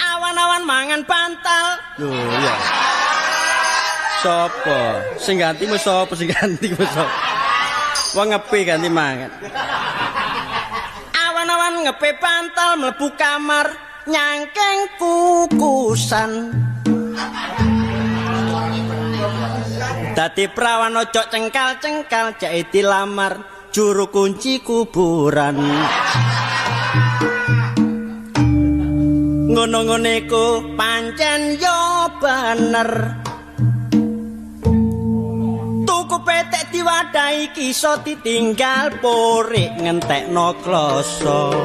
Awan-awan mangan bantal. Lho iya. Sopo? Sing ganti mu sapa? Sing ganti mu sapa? Wong ngepe ganti mangan. Awan-awan ngepe bantal mlebu kamar nyangkeng kukusan. Dadi prawan ojo cengkal-cengkal jake dilamar juru kunci kuburan. Ngono-ngene ku pancen yo bener. Tuku petek diwadahi iso ditinggal porik ngentekno kloso.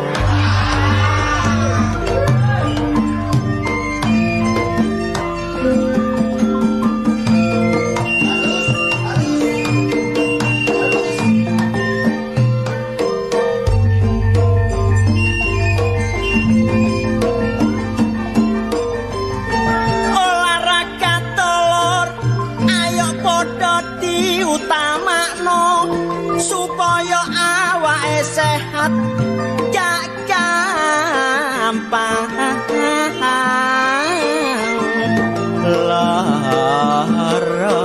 Olahraga telur ayo padha diutamakno supaya awake sehat gak gampang lara.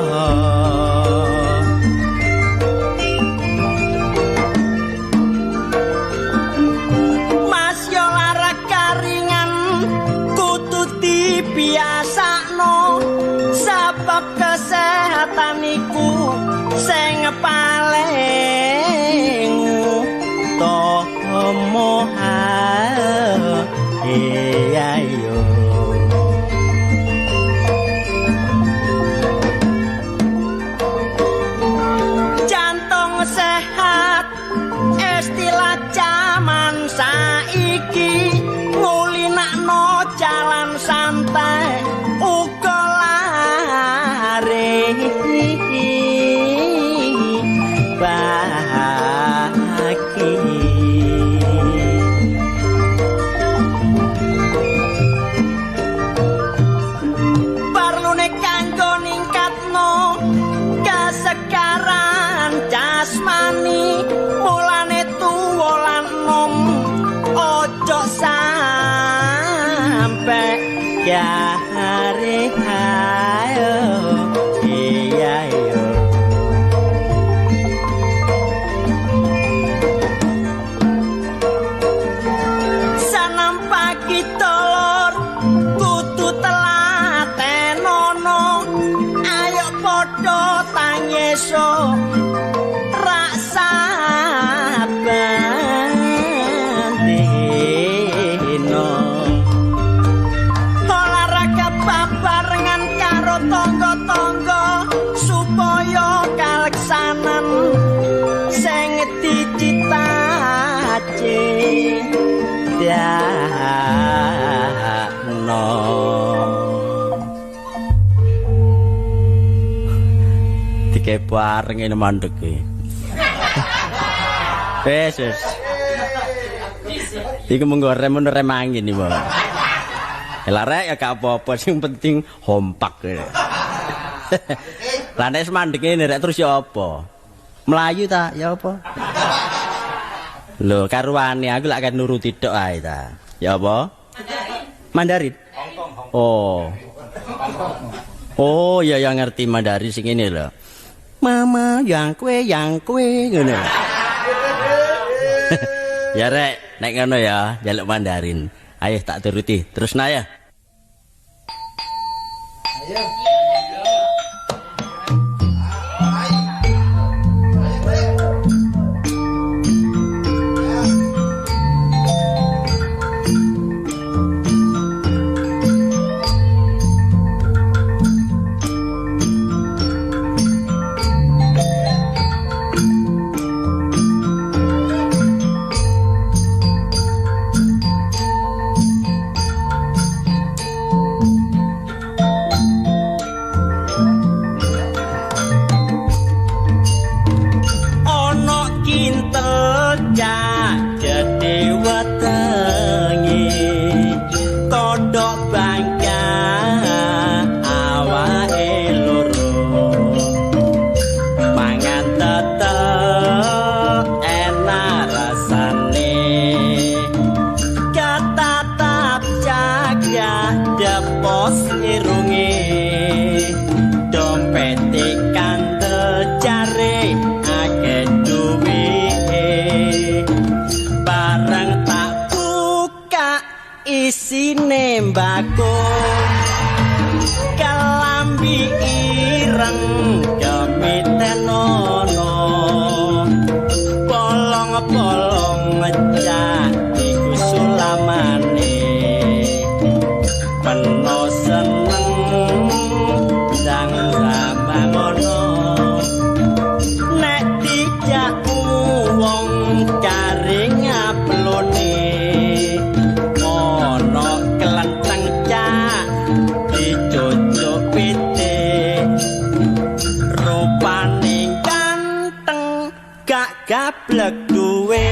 Mas yo olahraga ringan kudu dibiasakno sebab kesehatan iku sing paling utama. Iya yo. Jantung sehat istilah jaman saiki ngulinakno jalan santai uga lari pagi. Parlune kanggo ningkatno kesegaran jasmani mulane tuwa lan nom ojo sampe garing. Ayo iya yo. Sanam pagi telur kudu telatenono ayo padha tanyeso rak saben dino. Olahraga babarengan karo tangga-tangga supaya kaleksanan sing dicita-citano. Dike bareng ngene mandeke. Wis wis. Iku menggo rem rem angin iki, Bang. Lah rek ya gak apa-apa, sing penting hompak. Lah nek mandek ngene rek terus ya apa? Melayu ta ya apa? Lho karuane aku lak kan nuruti tok ae ta. Ya apa? Mandarin. Oh. Oh ya ya ngerti Mandarin sing ngene lho. Mama yang kue ngono. Ya rek, nek ngono ya, njaluk Mandarin. Ayo tak turuti. Terus nah ya. Ayo. Kintel cak gedhe wetenge Isine mbako kelambi ireng kemitenono polong-polong ngecak iku sulamane peno seneng dang samangono nek dijak wong cari ngaplone ana kelenteng cak dicucuk pitik rupane ganteng gak gablek duwe.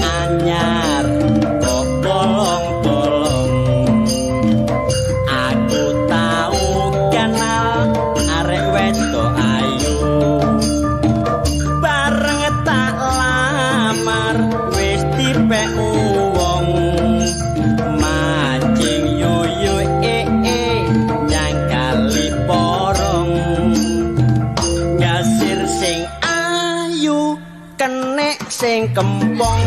Anyar kok bolong-bolong aku tau kenal arek wedok ayu bareng tak lamar wis dipek wong mancing yuyu nyang kali porong ngasir sing ayu kenek sing kempong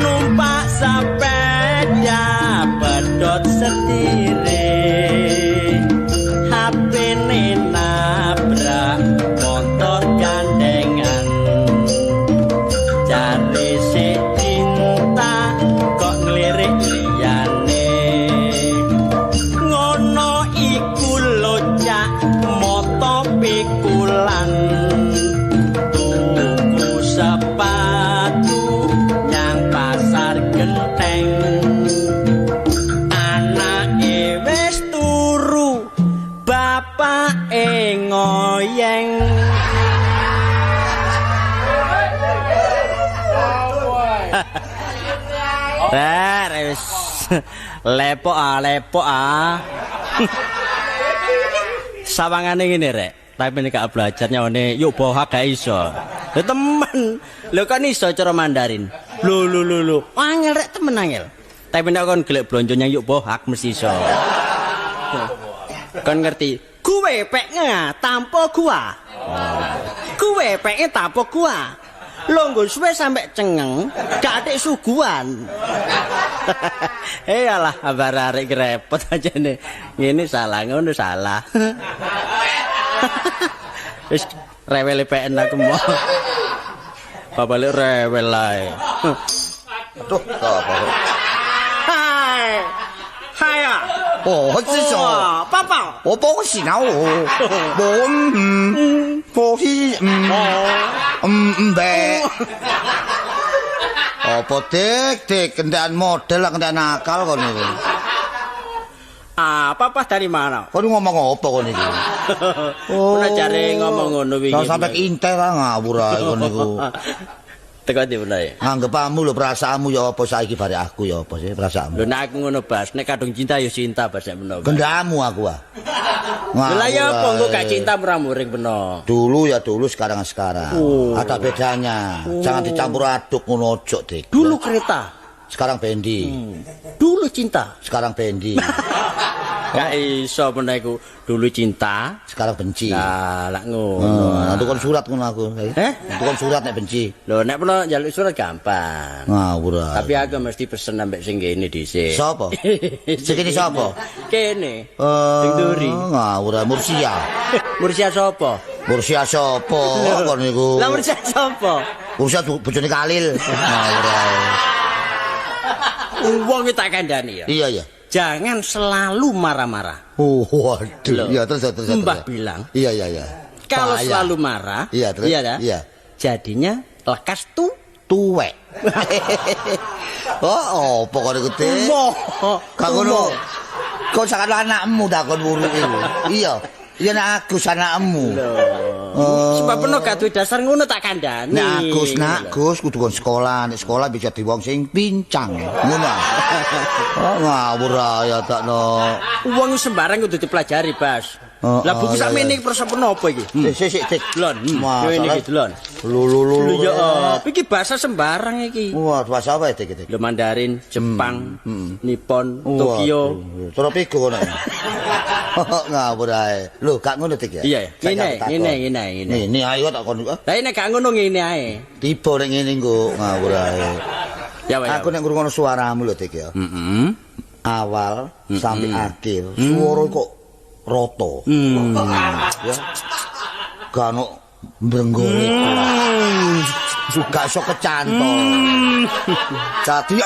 numpak sepeda pedhot setire HP-ne nabrak motor gandengan cari si cinta kok nglirik liyane ngono iku lho cak moto pikulan tuku sepatu nyang pasar genteng anake wis turu bapake ngoyeng. Rek wis lepok ah, lepok ah. Sawangane ngene rek, tapi nek gak belajar nyawane yuk bohak gak iso. Lho temen, lho kan iso cara Mandarin. Lho lho lho lho, angel rek temen angel. Tapi nek kon golek blonjo nyang yuk bohak mesti iso. Kon ngerti, kuwe pek tanpa gua. Kuwe peke tanpa gua. Longgo suwe sampe cengeng, gak atik suguhan. Alah, abar arek repot aja nih. Ngene salah, ngono salah. Wis rewel PN aku mau. Bapak rewel ae. Aduh, apa? Hai. Hai啊。哦，这种。爸爸。我包洗脑我，我我是呗。Apa dik dik kentekan model lah kentekan akal kon niku. Ah, papa dari mana? Kon ngomong apa kon niku? Oh, jare ngomong ngono wingi. Sampai intel lah ngawur ae kon niku. Teko ndi menae? Anggepamu lho perasaanmu ya apa saiki bare aku ya apa sih perasaanmu? Lho nek aku ngono Bas, nek kadung cinta ya cinta Bas nek menawa. Gendamu aku ah. Lha ya apa engko gak cinta murah-muring peno. Dulu ya dulu, sekarang sekarang. Oh. Ada bedanya. Oh. Jangan dicampur aduk ngono ojo, Dik. Dulu kereta, sekarang Bendi. Dulu cinta, sekarang Bendi. Gak iso menawa iku. Dulu cinta, sekarang benci. Lah, lak ngono. Nah, tukon surat ngono aku. Eh? Tukon surat nek benci. Lho, nek peno njaluk surat gampang. Ngawur ae. Tapi aku mesti pesen ambek sing kene dhisik. Sapa? Sing kene sapa? Kene. Sing duri. Ngawur ae Mursia. Mursia sapa? Mursia sapa kon niku? Lah Mursia sapa? Mursia bojone Kalil. Ngawur ae. Wong iki tak kandhani ya. Iya, iya. Jangan selalu marah-marah. Oh, waduh. Iya, terus. Mbah bilang. Iya, iya, iya. Kalau selalu marah, iya, terus, iya, iya. Jadinya lekas tuwek. Oh, apa kok iku, Dik? Gak ngono. Kok sakno anakmu takon wuru iku. Iya. Ya nek Agus anakmu. Lho. Sebab peno gak duwe dasar ngono tak kandhani. Nek Agus, nak Gus kudu kon sekolah, nek sekolah bisa dadi wong sing pincang. Ngono. Oh ngawur ae ya takno. Wong sembarang kudu dipelajari, Bas. Lah buku sakmene iki persepeno apa iki? Sik sik sik. Delon. Ngene iki delon. Lho lho lho. Ya iki bahasa sembarang iki. Wah, bahasa apa iki iki? Lho Mandarin, Jepang, Nippon, Tokyo. Tropigo kono. Ngawur ae. Lho, gak ngono Dik ya? Iya, ngene ngene ngene ngene. Ngene ae kok tak kon. Lah nek gak ngono ngene ae. Tiba nek ngene nggo ngawur ae. Ya, aku nek ngrungokno suaramu lho Dik ya. Heeh. Awal sampai akhir suara kok roto. Ya. Gak ono mbrenggone. Gak iso kecantol. Dadi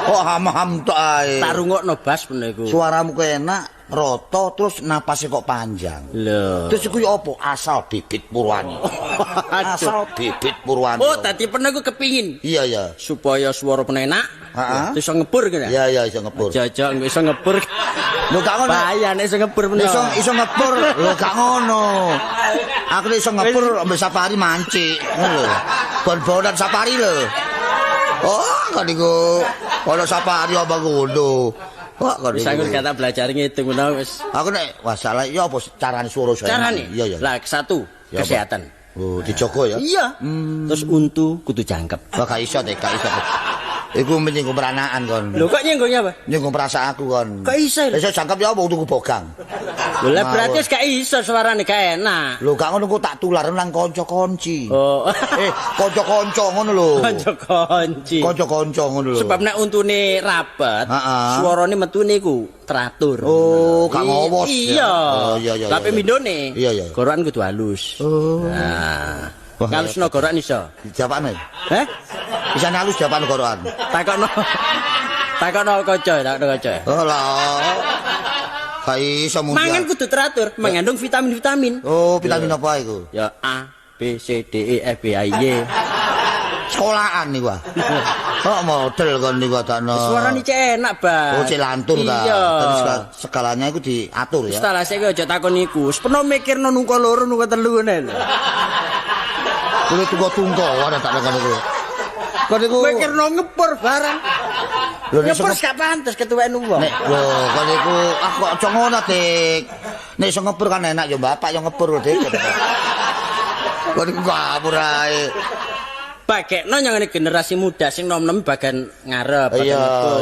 kok ham-ham tok ae. Tak rungokno Bas ngono iku. Suaramu kok enak, roto terus napase kok panjang. Lho. Terus iku yo apa? Asal bibit purwani. Asal bibit purwani. Oh, dadi peno iku kepingin. Iya, iya. Supaya suara peno enak. Heeh. Iso ngebur kene. Iya, iya iso ngebur. Jajak iso ngebur. Lho gak ngono. Bahaya nek iso ngebur peno. Iso ngebur. Lho gak ngono. Aku nek iso ngebur ambek safari mancik. Ngono lho. Bon-bonan safari lho. Oh, kok niku ono safari apa ngono. Wah, kok wis aku gak tak belajar ngitung ngono wis. Aku nek wah salah ya apa carane suara saya. Carane? Iya, iya. Lah satu, kesehatan. Oh, dijogo ya? Iya. Terus untu kudu jangkep. Wah, gak iso Dik, gak iso. Iku menyinggung peranaan kon. Lho kok nyinggungnya apa? Nyinggung perasaanku kon. Kok iso? Iso jangkep ya apa tuku bogang. Lho lah berarti wis gak iso suarane gak enak. Lho gak ngono ku tak tular nang kanca-kanci. Oh. Kanca-kanca ngono lho. Kanca-kanci. Kanca-kanca ngono lho. Sebab nek untune rapet, suarane metune iku teratur. Oh, gak ngowos. Iya. Oh, iya iya. Tapi mindone. Iya iya. Gorokan kudu halus. Oh. Nah. Ngalusno gorokan iso. Japane? Heh? Bisa ngalus japan gorokan. Takokno. Takokno kaca, takokno kaca. Oh lah. Gak iso mung. Mangan kudu teratur, mengandung vitamin-vitamin. Oh, vitamin apa iku? Ya A, B, C, D, E, F, G, H, I, J. Sekolahan niku. Kok model kon niku takno. Suarane cek enak, Bang. Oh, cek lantur ta. Iya. Terus segalanya iku diatur ya. Wis ta lah saiki aja takon iku. Wis peno mikirno nungko loro nungko telu ngene lho. Kuwi tungko-tungko ora tak takon iku. Kon niku mikirno ngepur barang. Lho ngepur gak pantes ketuweken wong. Nek lho kon niku aku kok aja ngono, Dik. Nek iso ngepur kan enak ya bapak yo ngepur, Dik. Kon niku ngapur ae. Bagekno nyangane generasi muda sing nom-nom bagian ngarep, bagian ngepur.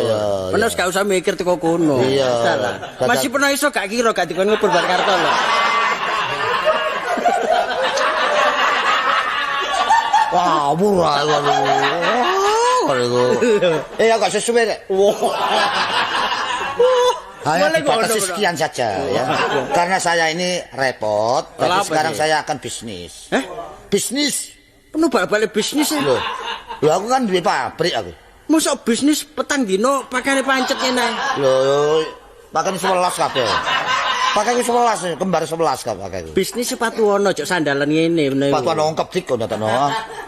Peno gak usah mikir teko kono. Iya. Masih peno iso gak kira gak dikon ngepur bar karton lho. Wah, murah iku. Ya gak sesuai rek. Hanya dibatasi sekian saja ya. Karena saya ini repot, jadi sekarang saya akan bisnis. Hah? Bisnis. Penuh balik-balik bisnis ya? Loh, aku kan duwe pabrik aku. Mosok bisnis petang dino pakane pancet ngene. Lho, pakane 11 kabeh. Pakai 11, kembar 11 kabeh pakai. Bisnis sepatu ono cok sandalan ngene ngono. Sepatu ono ongkep dik kono ta.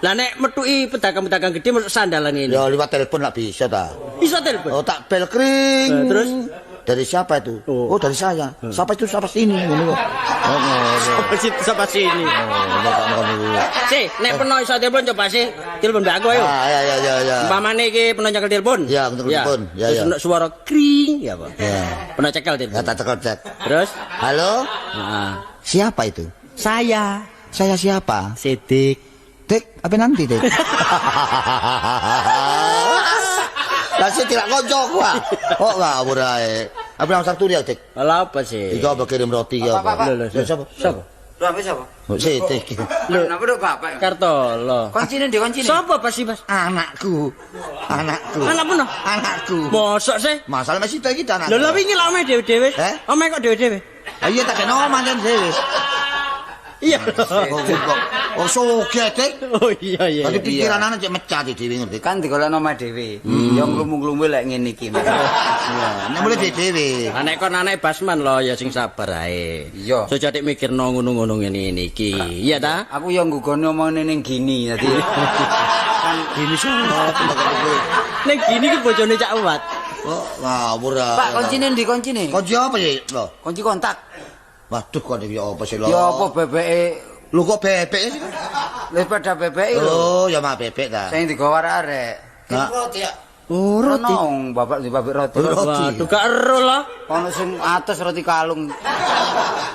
Lah nek metuki pedagang-pedagang gede mosok sandalan ngene. Ya liwat telepon lak bisa ta. Iso telepon. Oh tak bel kring. Terus dari siapa itu? Oh, dari saya. Siapa itu? Siapa sini? Ngono kok. Siapa situ? Siapa sini? Si, nek peno iso telepon coba sih. Telepon mbak aku ayo. Ah, ya ya ya ya. Umpamane iki peno nyekel telepon. Ya, telepon. Ya ya. Terus suara kring ya apa? Ya. Peno cekel telepon. Ya tak cekel cek. Terus, halo? Heeh. Siapa itu? Saya. Saya siapa? Sidik. Dik, apa nanti, Dik? Lah sik tidak koncoku ah. Kok ngawur ae. Apa nang Sabtu ya, Dik? Lah apa sih? Iki apa kirim roti iki apa? Lho, sapa? Sapa? Lho apa sapa? Sidik. Lho, napa nduk bapak? Kartolo. Koncine ndi koncine? Sapa Pak sih, Mas? Anakku. Anakku. Anakmu no? Anakku. Mosok sih? Masalah masih iki ta anakku. Lho, lha wingi lak omahe dhewe-dhewe. Omahe kok dhewe-dhewe? Ha iya tak kena omah dhewe. Iya. Oh, sugih, Dik. Oh iya iya. Dadi pikiran anak cek mecah dhewe ngerti. Kan digolekno omah dhewe. Ya nglumu-nglumu lek ngene iki. Iya, nek mulih dhewe. Lah nek kon anake Basman lho ya sing sabar ae. Iya. Aja dik mikirno ngono-ngono ngene iki. Iya ta? Aku ya nggugone omongane ning gini dadi. Kan gini sapa Ning gini ki bojone Cak Uwat. Oh, ngawur. Pak, kuncine ndi kuncine? Kunci apa ya? Lho, kunci kontak. Waduh kok iki apa sih lho? Ya apa bebeke? Lho kok bebek sih? Lha sepeda bebeke lho. Oh, ya mah bebek ta. Sing digawa arek-arek. Roti ya. Oh, roti. Ono bapak di pabrik roti. Waduh, gak ero lah. Ono sing atas roti kalung.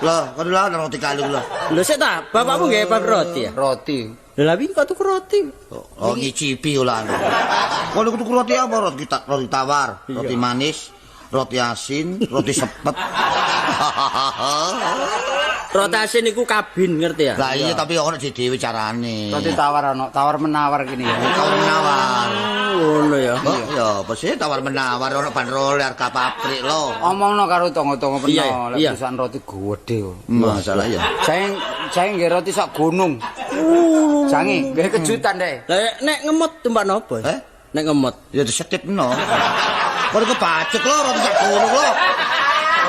Lah, kok lho roti kalung lho. Lho sik ta, bapakmu nggawe pabrik roti ya? Roti. Lha lha wingi kok tuku roti? Oh, ngicipi ulan. Kok tuku roti apa? Roti roti tawar, roti manis, roti asin, roti sepet. Roti asin iku kabin ngerti ya? Lah iya tapi ono dhewe carane. Roti tawar ono, tawar menawar gini ya. Tawar menawar. Ngono ya. Oh, ya apa sih tawar menawar ono bandrol harga pabrik lho. Omongno karo tangga-tangga peno, lek perusahaan roti gedhe kok. Masalah ya. Saya nggih roti sak gunung. Sangi, nggih kejutan deh. Lah nek ngemot tumpak nopo? Eh? Nek ngemot ya disetipno. Kok kebacek lho roti sak gunung lho.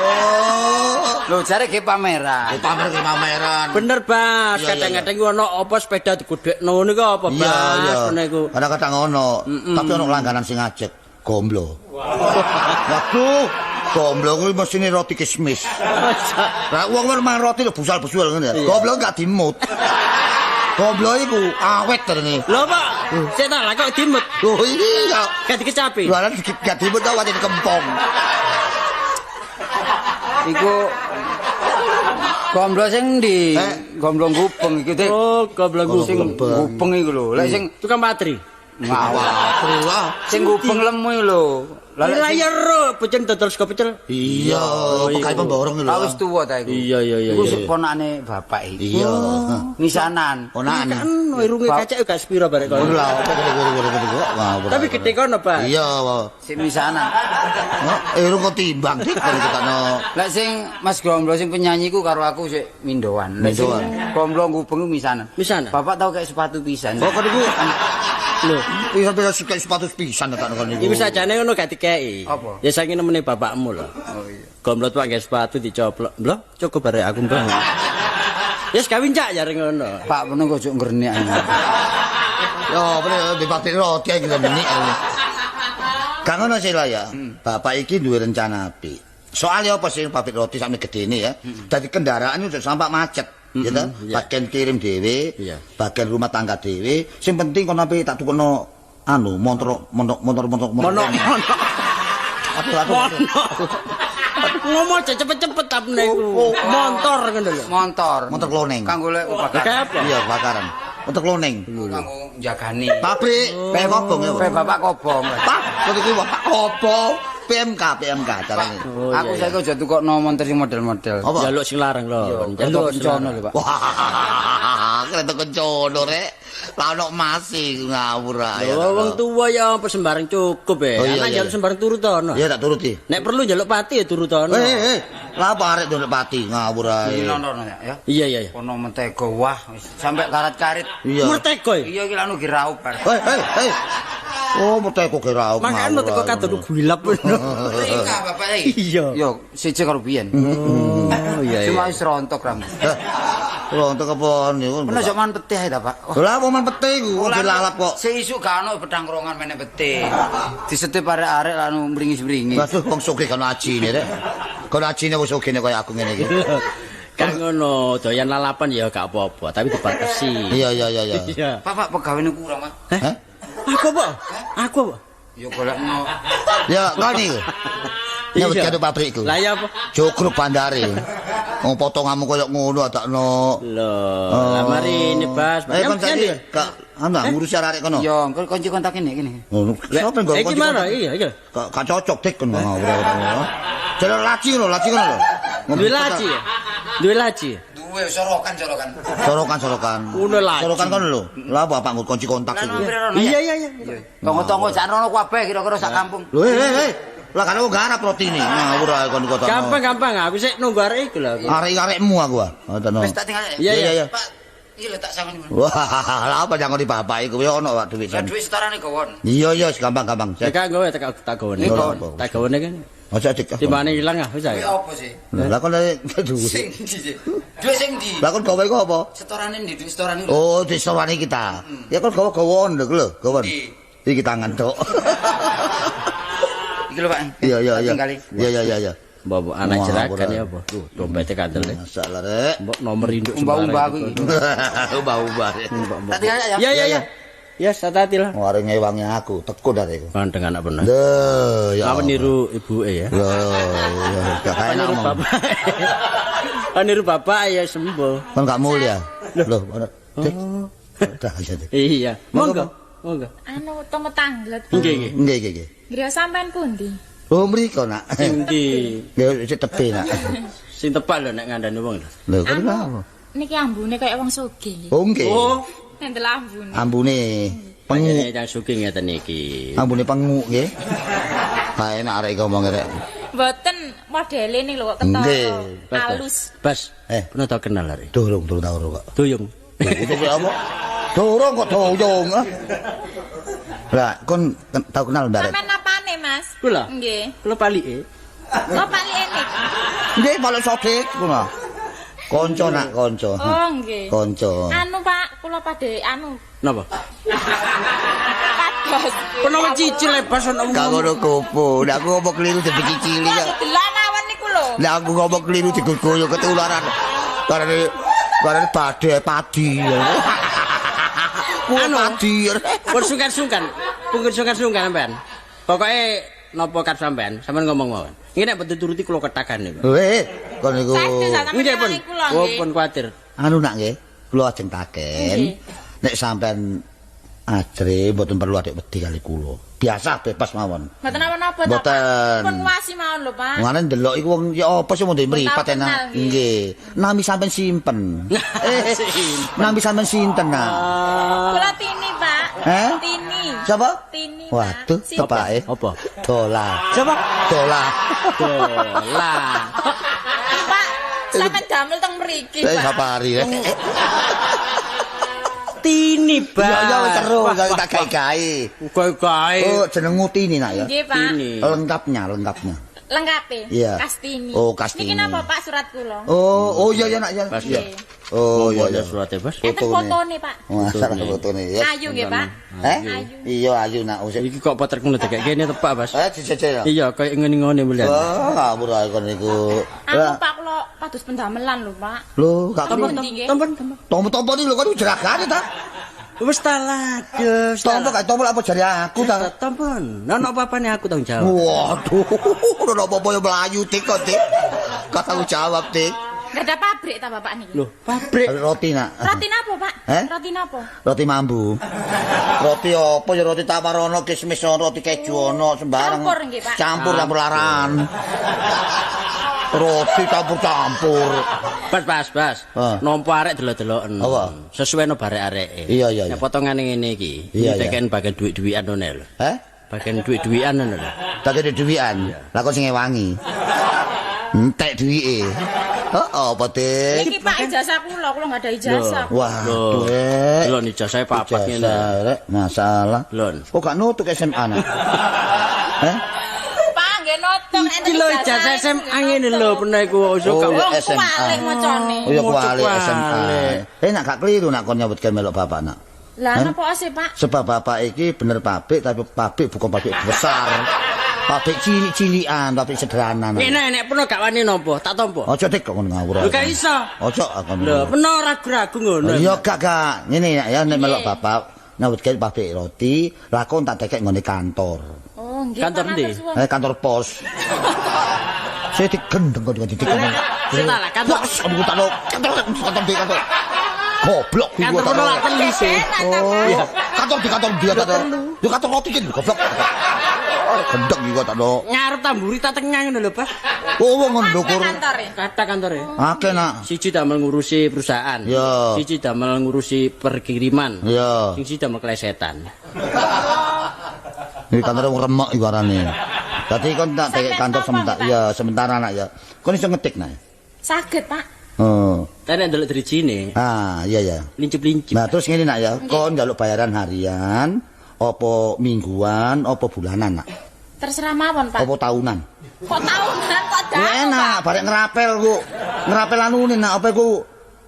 Oh. Lho jare ge pameran. Ge pamer ge pameran. Bener, Bas. Kadang-kadang ku ono apa sepeda digudhekno ngono iku apa, Bas? Ngono iku. Kadang-kadang ono, tapi ono langganan sing ngajek, gomblo. Waduh, gomblo kuwi mesine roti kismis. Lah wong mangan roti lho busal-busul ngene ya. Gomblo gak dimut. Gomblo iku awet terene. Lho, Pak. Sik ta lah kok dimut. Lho iya. Gak dikecapi. Lho gak dimut ta wate kempong. Iku gomblo sing ndi? Gomblo gubeng iku, Dik. Oh, gomblo sing gubeng iku lho. Lek sing tukang patri. Ngawur. Sing gubeng lemu iku lho. Lah ya ro, pecel dodol sego pecel. Iya, pekai pemborong lho. Wis tuwa ta iku. Iya, iya, iya. Iku sing ponakane bapak iki. Iya. Misanan. Ponakan. Kan irunge kacek gak sepiro barek kono. Lha apa kok. Tapi gedhe kono, Pak. Iya. Sing misanan. Irung kok timbang dik kon ketokno. Lek sing Mas Gomblo sing penyanyi ku karo aku sik mindoan. Lek sing Gomblo gubeng misanan. Misanan. Bapak tau kayak sepatu pisan. Oh, kon iku lho, iso kayak sepatu pisan tak kon niku. Iku sajane ngono gak dikeki. Apa? Ya saiki nemene bapakmu lho. Oh iya. Gomblo tuak nggae sepatu dicoplok. Lho, cukup barek aku, Mbah. Ya wis kawin cak jare ngono. Pak meneng kok ojo ngrenik. Yo, bener di pabrik roti iki ngrenik. Gak ngono sih lah ya. Bapak iki duwe rencana apik. Soale apa sih pabrik roti sampe gedene ya. Dadi kendaraan itu sampak macet. Ya ta? Bagian kirim dhewe, bagian rumah tangga dhewe. Sing penting kono ape tak tukono anu motor motor. Aduh. Ngomong aja cepet-cepet tapne iku. Montor ngono lho. Montor. Motor kloning. Kanggo lek kebakaran. Iya, kebakaran. Motor kloning. Kanggo njagani. Pabrik, pe kobong ya. Pe bapak kobong. Pak, kok iki bapak kobong. PMK carane. Aku saiki aja tukokno montor sing model-model. Njaluk sing larang lho. Njaluk kencono lho, Pak. Wah, kereta kencono rek. Lah ono masih ngawur ae. Lho wong tuwa ya apa sembarang cukup e. Anak njaluk sembarang turutono. Iya tak turuti. Nek perlu njaluk pati ya turutono. Lah apa arek njaluk pati ngawur ae. Nono ya. Iya iya. Ono mentega wah sampe karat-karit. Mentega. Iya iki lanu giraup bar. Hei. Oh, mentega giraup. Makane mentega kadon gulap ngono. Rika bapak iki. Iya. Yo siji karo biyen. Oh iya. Cuma wis rontok rambut. Rontok apa niku? Menawa sok man peti ae ta, Pak. Lah apa man peti iku wong dilalap kok. Sik isuk gak ono pedang rongan meneh peti. Disetip arek-arek lan mringis-mringis. Waduh wong sugih kono ajine rek. Kono ajine wong sugihne kaya aku ngene iki. Kan ngono, doyan lalapan ya gak apa-apa, tapi dibatasi. Iya iya iya iya. Pak, Pak pegawene kurang, Pak. Hah? Aku apa? Aku apa? Ya golekno. Ya, kon iku. Nyambut gawe pabrikku. Lah ya apa? Jogruk bandare. Wong potonganmu koyo ngono adakno. Lho, lah mari ini Bas. Eh kon saiki gak anu ngurusi arek kono. Iya, engko kunci kontak ini kene. Ngono. Sopo nggo kunci? Iki marah iya iki. Gak cocok dik kono ngawur. Jalur laci lho, laci kono lho. Duwe laci ya? Duwe laci. Duwe sorokan. Sorokan. Sorokan kono lho. Lah bapak nggo kunci kontak iku. Iya iya iya. Tonggo-tonggo sak rono kabeh kira-kira sak kampung. Lho eh. Lah kan aku garap rotine. Ngawur ae kon kok. Gampang-gampang aku sik nunggu arek iku lho aku. Arek-arekmu aku ah. Wis tak tinggal. Iya iya. Pak, iki lho tak sangoni. Wah, lha apa nyangoni bapak iku ya ono Pak dhuwit. Lah dhuwit setorane gowon. Iya iya gampang-gampang. Nek gawe tak gowone. Tak gowone kan. Aja dik. Timbane ilang ah wis ae. Kuwi apa sih? Lah kon dhuwit. Sing ndi sih? Dhuwit sing ndi? Lah kon gawe iku apa? Setorane ndi dhuwit setorane? Oh, dhuwit setorane kita. Ya kon gawa-gawon lho lho, gawon. Iki tangan tok. Iki lho Pak. Iya iya iya. Iya iya iya iya. Mbok anak jeragan ya apa? Duh, dompete kandel. Masalah rek. Mbok nomor induk umbah-umbah aku iki. Umbah-umbah. Tak tinggal ya. Ya ya ya. Ya, hati-hati lah. Ware ngewangi aku, tekun arek iku. Ganteng anak bener. Lho, ya. Apa niru ibuke ya? Lho, ya gak enak niru bapak. Niru bapak ya sembuh. Kon gak mulia. Lho, dah aja. Iya. Monggo. Monggo. Anu tomo tanglet. Nggih, nggih. Nggih, nggih, nggih. Griya sampean pundi? Oh, mriko, Nak. Sing ndi? Ya sik tepe, Nak. Sing tepak lho nek ngandani wong lho. Lho, kok apa? Niki ambune kaya wong sugih nggih. Oh, nggih. Oh. Ndelok ambune. Ambune pengu. Yang sugih ngeten iki. Ambune pengu nggih. Ha enak arek iki ngomong rek. Mboten modele ning lho kok ketara. Halus. Bas, pernah tau kenal arek? Durung, durung tau kok. Duyung. Itu apa? Durung kok duyung. Lah, kon tau kenal ndak rek? Sampeyan apane, Mas? Kula. Nggih. Kula palike. Oh, palike niki. Nggih, palik sodik kula. Konco nak konco. Oh nggih. Konco. Anu Pak, kula padhe anu. Napa? Pados. Menawa cicil bas ono. Gak ngono kupu. Nek aku ngomong keliru dicicili ya. Delok mawon niku lho. Nek aku ngomong keliru diguguyu ketularan. Karena badhe padi. Anu padi. Pun sungkan-sungkan. Pun sungkan-sungkan sampean. Pokoke napa karep sampean, sampean ngomong mawon. Iki nek betul turuti kula ketakan niku. Weh, kon niku. Nggih pun. Oh, pun kuwatir. Anu nak nggih, kula ajeng taken. Nek sampean ajre mboten perlu adik wedi kali kula. Biasa bebas mawon. Mboten napa-napa ta, Pak. Pun nguwasi mawon lho, Pak. Ngene ndelok iku wong ya apa sih mung mripat enak. Nggih. Nami sampean simpen. Nami sampean sinten nak? Kula Tini, Pak. Tini. Siapa? Tini. Waduh, tepake. Apa? Dola. Siapa? Dola. Dola. Pak, sampean damel teng mriki, Pak. Safari. Tini, Pak. Ya ya wis seru, tak gawe-gawe. Gawe-gawe. Oh, jenengmu Tini nak ya? Nggih, Pak. Lengkapnya, lengkapnya. Lengkape? Iya. Kastini. Oh, Kastini. Niki napa, Pak, surat kula? Oh, oh iya ya nak ya. Iya. Oh iya iya surate, Bos. Enten fotone, Pak. Masalah fotone ya. Ayu nggih, Pak. Eh? Iya, ayu nak. Iki kok potrek ngono dekek kene tepak, Bos. Dijejel. Iya, koyo ngene-ngene mulian. Oh, ngawur ae kon niku. Anu Pak kula pados pendamelan lho, Pak. Lho, gak tompo. Tompo-tompo iki lho kon jeragane ta? Wis ta lados. Tompo gak tompo apa jare aku ta? Tompon. Ono apa-apane aku tanggung jawab. Waduh, ono apa-apa ya mlayu Dik kok, Dik. Gak tanggung jawab, Dik. Gak ada pabrik ta bapak niki? Loh, pabrik. Roti nak. Roti napa, Pak? Roti napa? Roti mambu. Roti apa ya roti tawar ono, kismis ono, roti keju ono, sembarang. Campur nggih, Pak. Campur campur laran. Roti campur-campur. Bas, bas, bas. Nampa arek delok-deloken. Sesuai no barek areke. Iya, iya, iya. Nek potongane ngene iki, tekeken bagian duit-duitan ngono lho. Heh? Bagian duit-duitan ngono lho. Bagian duit-duitan. Lah kok sing ngewangi. Entek duwike. Heeh, apa, Dik? Iki Pak ijazah kula, kula enggak ada ijazah. Waduh, Rek. Lho ijazahe papat ngene. Rek, masalah. Lho. Kok gak nutuk SMA nak? Heh? Pak nggih nutuk enten Iki lho ijazah SMA ngene lho pernah iku ojo gak SMA. Kuwalik macane. Oh ya kuwalik SMA. Nak gak keliru nak kon nyambut gawe melok bapak nak. Lah napa sih, Pak? Sebab bapak iki bener pabrik tapi pabrik bukan pabrik besar. Pabrik cilik-cilikan, pabrik sederhana. Nek nek peno gak wani nampa, tak tampa. Aja Dik kok ngono ngawur. Lho gak iso. Aja aku. Lho peno ragu-ragu ngono. Iya gak gak. Ngene ya nek melok bapak nyambut gawe pabrik roti, lah kon tak dekek nggone kantor. Oh, nggih. Kantor ndi? Kantor pos. Saya digendeng kok digendeng. Sik ta lah kantor. Kantor ndi kantor. Goblok iku kantor lak telu sih. Oh, kantor di kantor ndi kantor. Yo kantor roti ki goblok. Gendeng iku tak no. Ngarep tamburi ta tengah ngono lho, Pak. Oh, wong ndukur. Kathah kantore. Akeh nak. Siji damel ngurusi perusahaan. Iya. Siji damel ngurusi perkiriman. Iya. Sing siji damel klesetan. Iki kantore wong remek iku arane. Dadi kon tak tekek kantor sementara. Iya, sementara nak ya. Kon iso ngetik nak. Saged, Pak. Oh. Tapi nek ndelok drijine. Ah, iya ya. Lincip-lincip. Nah, terus ngene nak ya, kon njaluk bayaran harian, apa mingguan, apa bulanan nak? Terserah mawon, Pak. Apa tahunan? Kok tahunan kok dak? Enak, barek ngerapel ku. Ngerapel anune nak apa iku?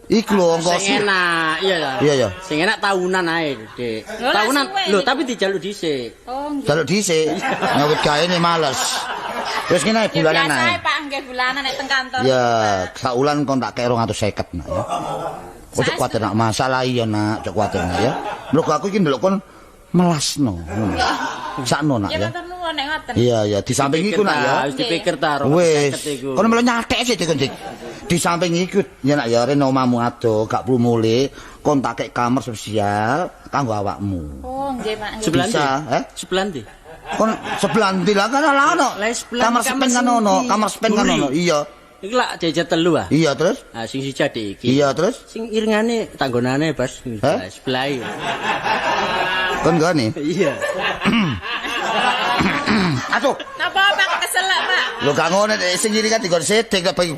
Iku lho ongkos. Sing enak, iya ya. Iya ya. Sing enak tahunan ae, Dik. Tahunan. Lho, tapi dijaluk dhisik. Oh, nggih. Jaluk dhisik. Nyawut gaene males. Wis ngene bulanan ae. Biasa Pak nggih bulanan nek teng kantor. Ya, saulan kon tak kei 250 nak ya. Ojo kuwatir nak masalah iya nak, ojo kuwatir nak ya. Mergo aku iki ndelok kon melasno. Sakno nak ya. Ya matur nuwun nek ngoten. Iya iya, di samping iku nak ya. Wis dipikir ta 250 iku. Kon melu nyathek sik kon Dik. Di samping iku ya nak ya rene omahmu ado gak perlu mulih, kon tak kei kamar spesial kanggo awakmu. Oh nggih Pak. Sebelah Bisa, ndi? Sebelah ndi? Kon sebelah ndi lah kan ala ono. Kamar sepen kan ono, kamar sepen kan ono. Iya. Iki lak jejer telu ah. Iya terus? Ah sing siji adik iki. Iya terus? Sing iringane tanggonane Bas sebelah iki. Kon gone? Iya. Aduh. Napa Pak keselak Pak? Lho gak ngono nek sing iringan dikon sedek kok bagi.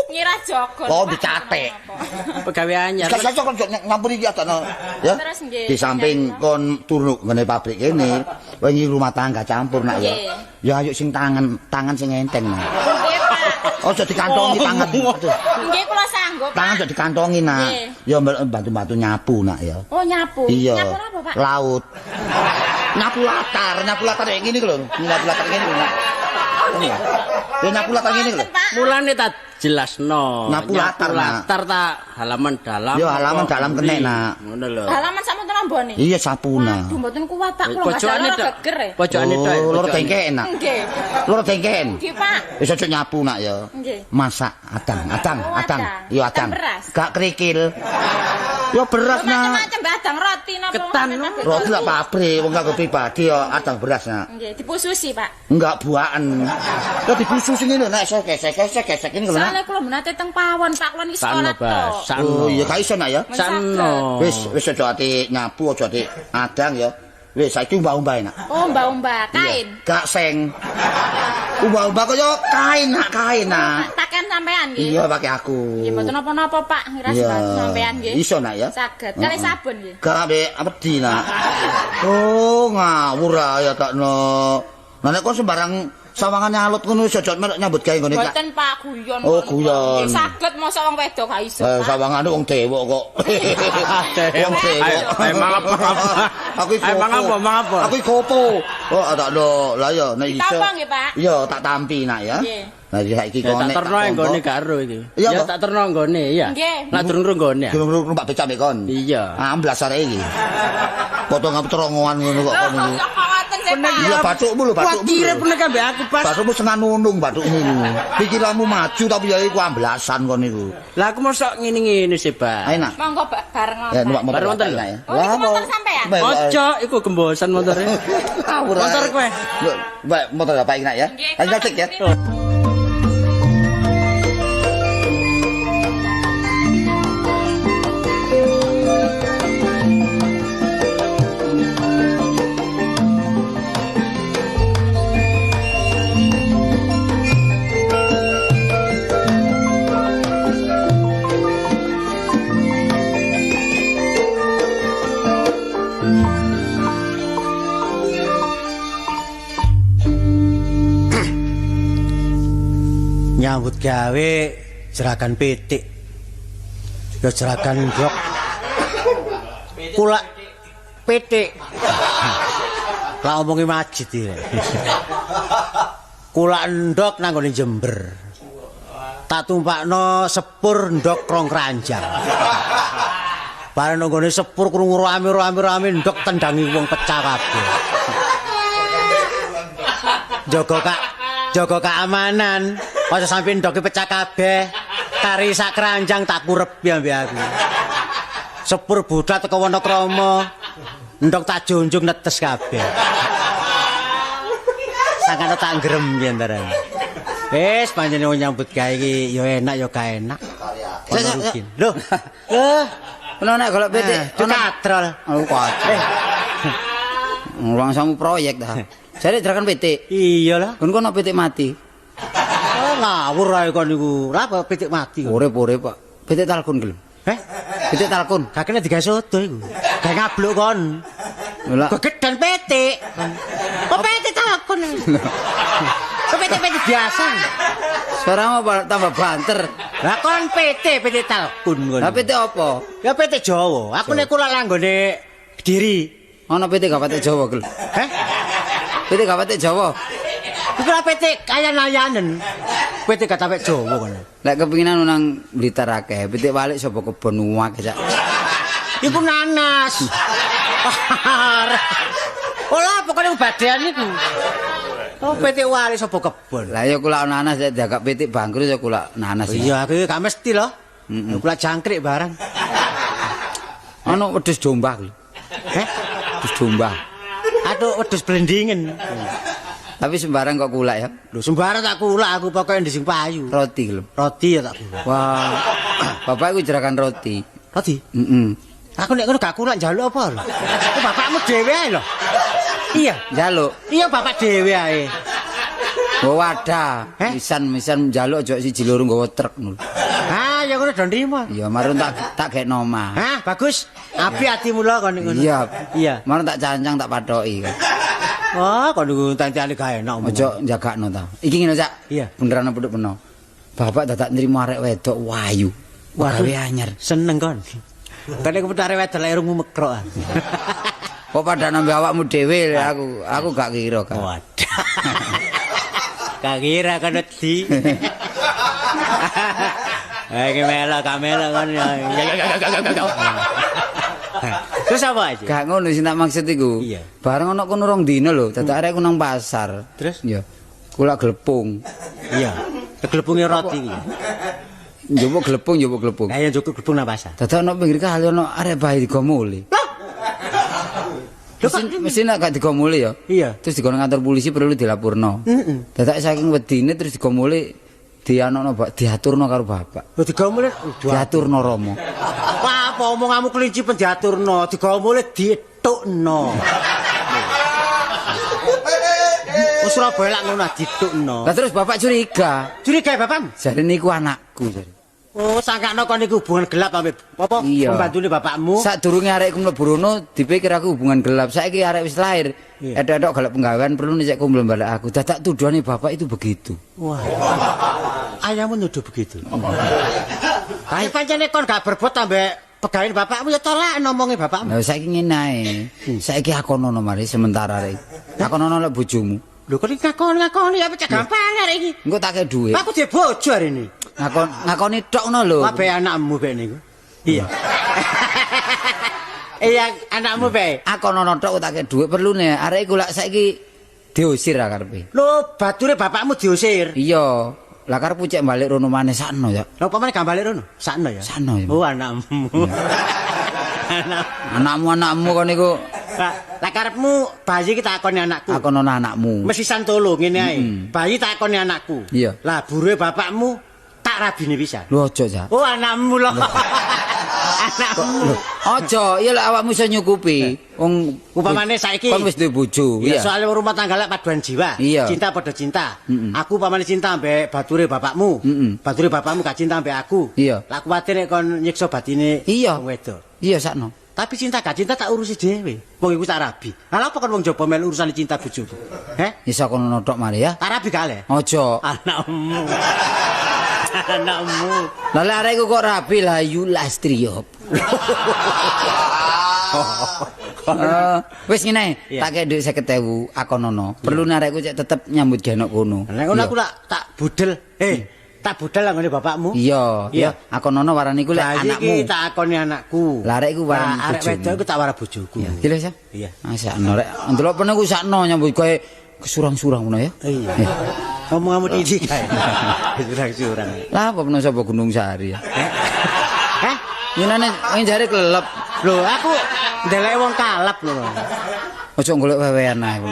Ngira jogo. Oh dicatek. Pegawe anyar. Wis kon nyampur iki adakno ya. Di samping kon turu ngene pabrik kene, wingi rumah tangga campur nak ya. Ya ayo sing tangan sing enteng nak. Nggih Pak. Ojo dikantongi tangan. Nggih kula sanggup. Tangan ojo dikantongi nak. Ya bantu-bantu nyapu nak ya. Oh nyapu. Nyapu apa Pak? Laut. Nyapu latar kayak gini lho. Nyapu latar ngene lho. Ya nyapu latar ngene lho. Mulane tak jelasno. Nyapu latar, latar ta halaman dalam. Ya halaman dalam kenek nak. Ngono lho. Halaman sakmono ambone. Iya sapuna. Aduh mboten kuat Pak, kula pojokane geger. Pojokane tok. Loro dengken nak. Nggih. Loro dengken. Nggih Pak. Wis aja nyapu nak ya. Nggih. Masak adang. Iya adang. Gak kerikil. Ya beras nak. Macam-macam adang roti napa. Ketan. Roti lak pabrik wong kanggo pribadi ya adang beras nak. Nggih, dipususi Pak. Enggak buaken. Ya dipususi ngene nak gesek-gesek ngene lho nak. Soale kula menate teng pawon Pak, kula niki sekolah tok. Oh iya gak iso nak ya. Sakno. Wis wis aja ati nyapu aja ati adang ya. Wis saiki umbah-umbah enak. Oh, umbah-umbah kain. Gak seng. Umbah-umbah kaya kain nak, kain nak. Taken sampean nggih. Iya pakai aku. Nggih mboten napa-napa Pak, ngira sampean nggih. Iso nak ya. Saged. Kali sabun nggih. Gak ambek wedi nak. Oh, ngawur ae ya takno. Lah nek kok sembarang sawangane alut ngono iso aja melok nyambut gawe nggone Kak. Mboten Pak, guyon. Oh, guyon. Saged mosok wong wedok gak iso. Sawangane wong dewok kok. Wong dewok. Emang apa? Aku iki emang apa? Emang apa? Aku iki kopo. Oh, takno. Lah ya nek iso. Ditampa nggih, Pak. Iya, tak tampi nak ya. Nggih. Lah saiki kok tak terno nggone gak ero iki. Ya tak terno nggone ya. Lah durung nggone. Durung numpak becak mek kon. Iya. Amblas arek iki. Potong terongoan ngono kok kon iki. Iya bathukmu lho bathukmu. Kuwatire pernah ambek aku pas. Bathukmu setengah nunung bathukmu iku. Pikiranmu maju tapi ya iku amblasan kon iku. Lah aku mosok ngene-ngene sih, Pak. Ayo nak. Monggo bareng. Ya numpak motor. Bareng motor ya. Oh, motor sampean. Ojo iku gembosan motore. Motor kowe. Mbak motor apa iki nak ya? Ayo cek ya. Nyambut gawe jeragan pitik. Ya jeragan ndok. Kulak pitik. Lah omongi majid iki. Kulak ndok nang nggone Jember. Tak tumpakno sepur ndok rong keranjang. Bareng nang nggone sepur krungu rame-rame ndok tendangi wong pecah kabeh. Jaga keamanan. Aja sampe ndoke pecah kabeh. Kari sak keranjang tak kurepi ambek aku. Sepur budak teko Wonokromo. Ndok tak junjung netes kabeh. Sangkane tak ngrem piye antarane. Wis panjenengan nyambut gawe iki ya enak ya gak enak. Ono rugi. Lho. Lho, ono nek golek pitik katrol. Oh, katrol. Langsung proyek ta. Jare jerakan pitik. Iya lah. Kon kono pitik mati. Oh, ngawur ae kon niku. Lah kok pitik mati kok. Urip-urip, Pak. Pitik talkun gelem. Heh? Pitik talkun. Gak kena digawe soto iku. Gawe ngabluk kon. Lah gegedan pitik. Kok pitik talkun. Kok pitik-pitik biasa. Suaramu tambah banter. Lah kon pitik, pitik talkun kon. Lah pitik apa? Ya pitik Jawa. Aku nek kula langgone Kediri. Ono pitik gak pitik Jawa gelem. Heh? Pitik gak patek Jawa. Iku lah pitik kayan-ayanen. Pitik gak patek Jawa kono. Lek kepinginan nang Blitar akeh, pitik walik sapa kebon akeh sak. Iku nanas. Ola pokoknya badean iku. Oh pitik walik sapa kebon. Lah ya kula nanas lek diagak pitik bangkrut ya kula nanas. Iya aku gak mesti lho. Kula jangkrik barang. Ono wedhus domba lho. Heh? Wedhus domba. Aduh wedhus blendingen. Tapi sembarang kok kulak ya? Lho sembarang tak kulak aku pokoke ndek sing payu. Roti lho. Roti ya tak kulak. Wah. Bapak iku jerakan roti. Roti? Heeh. Aku nek ngono gak kulak njaluk apa lho? Aku bapakmu dhewe ae lho. Iya, njaluk. Iya bapak dhewe ae. Oh wadah. Misan-misan njaluk aja siji loro nggawa truk ngono. Ah, ya ngono do nrimo. Iya, marun tak gekno omah. Hah, bagus. Api atimu lho kon ngono. Iya. Iya. Marun tak cancang tak pathoki. Wah, kon niku tantane gak enak. Aja njagakno ta. Iki ngene, Cak. Iya. Beneran apa peno. Bapak dadak nrimo arek wedok wayu. Gawe anyar. Seneng kon. Kene keputar arek wedok lek irungmu mekrok. Kok padha nambe awakmu dhewe aku gak kira kan. Waduh. Gak kira kan wedi. Eh melok gak melok kon. Terus apa aja? Gak ngono sing tak maksud iku. Iya. Bareng ana kono rong dina lho, dadak arek ku nang pasar. Terus? Iya. Kula glepung. Iya. Glepunge roti iki. Njupuk glepung, njupuk glepung. Lah ya njupuk glepung nang pasar. Dadak ana pinggir kali ana arek bayi digomoli. Lho kok mesti nek gak digomoli ya? Iya. Terus digono kantor polisi perlu dilaporno. Heeh. Dadak saking wedine terus digomoli dianokno bak diaturno karo bapak. Lho digomoli diaturno Romo. Wah, apa omonganmu kelinci pen diaturno, digomoli diethukno. Wis Surabaya lak ngono diethukno. Lah terus bapak curiga. Curiga bapakmu? Jare niku anakku jare. Oh, sangkakno kon niku hubungan gelap ambek apa pembantune bapakmu. Sadurunge arekku mlebu rono dipikir aku hubungan gelap. Saiki arek wis lahir. Edok-edok golek penggawean perlu nek kumpul balik aku. Dadak tuduhane bapak itu begitu. Wah. Ayahmu nuduh begitu. Ayo pancene kon gak berbuat ambek pegawean bapakmu ya tolak ngomongi bapakmu. Lah saiki ngene ae. Saiki akono mari sementara arek. Akono lek bojomu. Lho kok iki ngakoni apa cak gampang arek iki. Engko tak kei dhuwit. Aku duwe bojo hari ini. Ngakoni tok ngono lho. Kabeh anakmu bek niku. Iya. Iya anakmu bek. Akono tok tak kei dhuwit perlune arek iku lak saiki diusir karepe. Lho bature bapakmu diusir. Iya. Lah karepku cek balik rono maneh sakno ya. Lha apa maneh gak balik rono? Sakno ya. Sakno ya. Oh anakmu. Anakmu kon niku. Lah karepmu bayi iki takoni anakku. Akono anakmu. Mesti santolo ngene ae. Bayi takoni anakku. Iya. Lah buruhe bapakmu tak rabine pisan. Lho aja, Cak. Oh anakmu lho. Anakmu. Aja, iya lek awakmu iso nyukupi. Wong upamane saiki kon wis duwe bojo. Iya, soalnya rumah tangga lek paduan jiwa. Cinta padha cinta. Aku upamane cinta ambek bature bapakmu. Bature bapakmu gak cinta ambek aku. Lah kuwatir nek kon nyiksa batine wong wedok. Iya sakno. Tapi cinta gak cinta tak urusi dhewe. Wong iku tak rabi. Lah apa kon wong jaba melu urusane cinta bojoku? Heh? Iso kono tok mari ya. Tak rabi gak le? Aja. Anakmu. Anakmu. Lah lek arek iku kok rabi lah Yulastrio. Wis ngene, tak kei dhuwit 50.000 akonono. Perlu arekku cek tetep nyambut gawe nok kono. Lah ngono aku lak tak budel. Tak budal lah ngene bapakmu. Iya, iya. Akonono warani iku lek anakmu. Iki tak akoni anakku. Lah arek iku warani bojomu. Arek wedok iku tak wara bojoku. Iya lho, Sa. Iya. Ah sakno rek. Ndelok pene ku sakno nyambut gawe kesurang-surang ngono ya. Iya. Omonganmu titik kae. Kesurang-surang. Lah apa peno sapa Gunung Sari ya? Heh? Nyenane wong jare kelelep. Lho aku ndeleke wong kalap lho. Ojo golek wewean ae.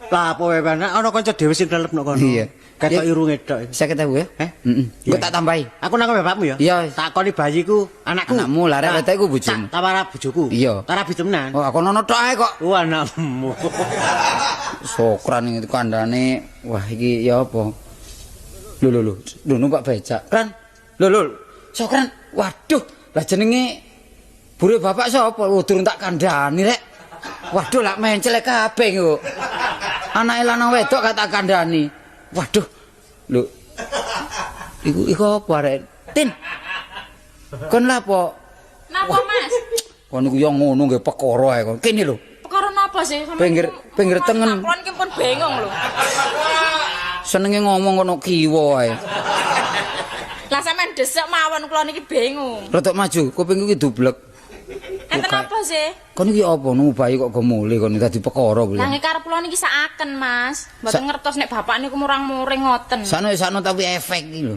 Lah apa wewean ana kanca dhewe sing kelelep nok kono. Iya. Ketok irunge tok. 50.000 ya? Heh? Heeh. Engko tak tambahi. Aku nang bapakmu ya? Iya. Takoni bayiku anakku. Anakmu lah arek wedok iku bojomu. Tak tawara bojoku. Iya. Tak rabi temenan. Oh, aku nono tok ae kok. Oh, anakmu. Sokran iki kandhane. Wah, iki ya apa? Lho lho lho, lho numpak becak. Ran. Lho lho. Sokran. Waduh, lah jenenge bure bapak sapa? Oh, durung tak kandhani rek. Waduh, lak menclek kabeh kok. Anake lanang wedok gak tak kandhani. Waduh. Lho. Iku apa arek? Tin. Kon lha apa? Napa, Mas? Kon iku yo ngono nggih perkara ae kon. Kene lho. Perkara napa napa sih? Pinggir tengen. Kula niki pun bingung lho. Senenge ngomong kono kiwa ae. Lah sampean desek mawon kula niki bingung. Rodok maju, kupingku iki dublek. Enten apa sih? Kon iki apa nunggu bayi kok go mulih kon dadi perkara kuwi. Lah nggih karep kula niki sakaken, Mas. Mboten ngertos nek bapak niku murang-muring ngoten. Sakno tapi efek iki lho.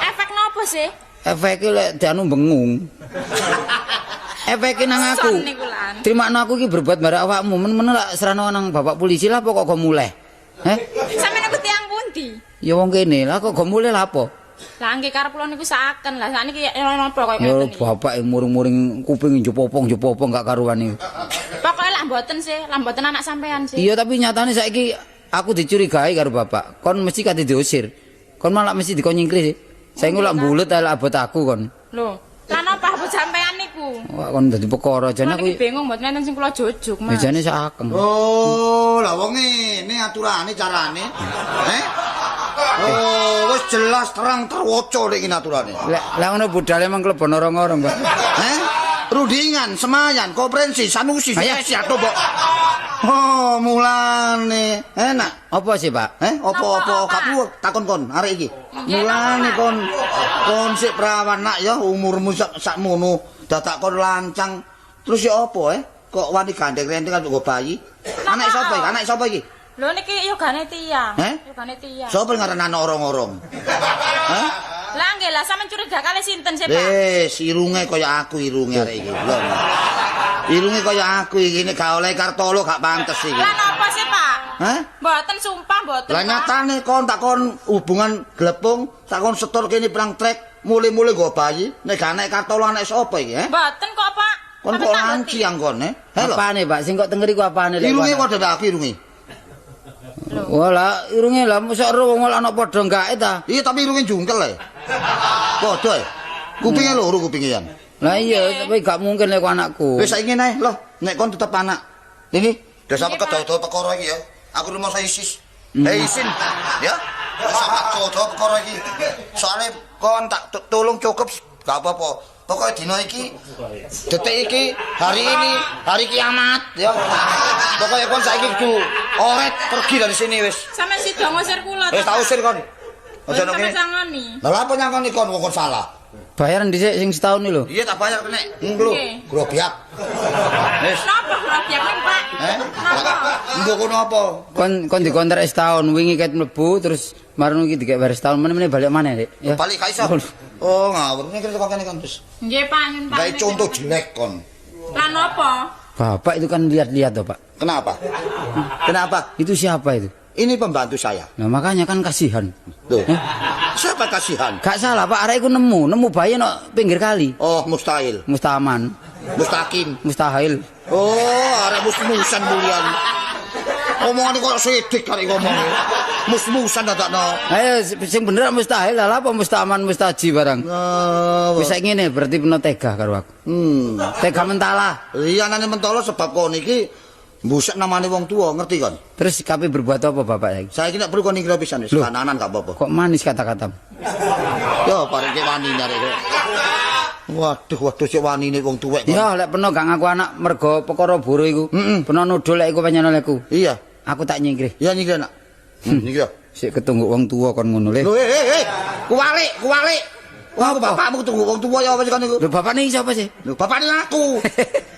Efek napa sih? Efeke lek dianu bengung. Efeke nang aku. Trimakno aku iki berbuat barek awakmu, men-men lak serano nang bapak polisi lah kok go mulih. Heh? Sampeyan niku tiyang pundi? Ya wong kene, lah kok go mulih lha apa? Lah nggih karep kula niku sakaken. Lah sakniki napa kaya ngeten iki? Ya bapak muring-muring kuping njopopong-njopopong gak karuan iki. Pokoke lak mboten sih, lak mboten anak sampean sih. Iya tapi nyatane saiki aku dicurigai karo bapak. Kon mesti kate diusir. Kon malah mesti dikon nyingkrih sih. Saiki lak mbulet ae lak abot aku kon. Lho, lha napa abot sampean niku? Wah kon dadi perkara jane aku bingung mboten enten sing kula jujuk, Mas. Jane sakaken. Oh, lah wong ngene aturane carane. Heh? Oh, wis jelas terang terwaca nek iki aturane. Lah ngono budale emang klebon orong-orong, Pak. Heh? Rundingan, semayan, konferensi, sanusi, sesi atau mbok. Oh, mulane enak. Apa sih, Pak? Heh, apa-apa gak perlu takon kon arek iki. Mulane kon kon sik prawan nak ya umurmu sakmono dadak kon lancang. Terus ya apa eh? Kok wani gandeng renteng karo nggo bayi? Anak sapa iki? Anak sapa iki? Lho niki yogane tiyang. Yogane tiyang. Sapa ngaran anak orong-orong? Hah? Lah nggih lah sampean curiga kali sinten sih, Pak? Wis, irunge kaya aku irunge arek iki. Lho. Irunge kaya aku iki nek gak oleh Kartolo gak pantes iki. Lah napa sih, Pak? Hah? Mboten sumpah mboten. Lah nyatane kon tak kon hubungan glepung, tak kon setor kene perang trek, mule-mule nggo bayi, nek gak anak Kartolo anak sapa iki, he? Mboten kok, Pak. Kon kok lanciang kon, he? Apane, Pak? Sing kok tengeri ku apane lek? Irunge padha aku irunge. Walah, irunge lah mosok ro wong ana padha gak ta. Iya, tapi irunge jungkel ae. Padha e. Kupinge loro kupinge yan. Lah iya, tapi gak mungkin lek anakku. Wis saiki ngene ae, lho, nek kon tetep anak. Ini dasar kedodo perkara iki ya. Aku rumangsa isis. Eh isin, ya. Sampe kedodo perkara iki. Soale kon tak tolong cukup gak apa-apa. Pokoknya dina iki, detik iki, hari ini, hari kiamat, ya. Pokoknya kon saiki kudu oret pergi dari sini wis. Sampe sida ngusir kula. Wis tak usir kon. Aja nang kene. Lah lha apa nyangoni kon wong kon salah? Bayaran dhisik sing setahun iki lho. Iya tak bayar kenek. Lho, grobiak. Wis. Napa grobiak ning, Pak? Eh? Napa? Mbok kono apa? Kon dikontrak setahun, wingi ket mlebu terus marung iki dikek bayar setahun meneh balik maneh, Dik. Ya. Balik gak iso. Oh, ngawur. Nek kok kene kon wis. Nggih, Pak, nyun Pak. Gawe contoh jelek kon. Lah napa? Bapak itu kan lihat-lihat toh, Pak. Kenapa? Kenapa? Itu siapa itu? Ini pembantu saya. Nah, makanya kan kasihan. Loh. Siapa kasihan? Gak salah, Pak. Arek iku nemu bayi nok pinggir kali. Oh, mustahil. Mustaman. Mustakim. Mustahil. Oh, arek mus-musan mulian. Omongane kok sidik arek ngomong. Mus-musan dadakno. Ayo sing bener mustahil lah apa mustaman mustaji barang. Wis saiki ngene berarti peno tega karo aku. Tega mentala. Iya anane mentala sebab kon iki mbusek namane wong tua, ngerti kon? Terus kape berbuat apa bapak saiki? Saiki nek perlu kon ngira pisan wis kananan gak apa-apa. Kok manis kata-katamu? Yo pareke wani arek. Waduh, waduh sik wanine wong tuwek kon. Ya lek peno gak ngaku anak mergo perkara buru iku. Peno nuduh lek iku pancen olehku. Iya. Aku tak nyingkrih. Iya nyingkrih nak. Nyingkrih. Sik ketunggu wong tua kon ngono le. Lho kuwalik, kuwalik. Wah, aku bapakmu ketunggu wong tua ya apa sih kon iku? Lho bapakne iki sapa sih? Lho bapakne aku.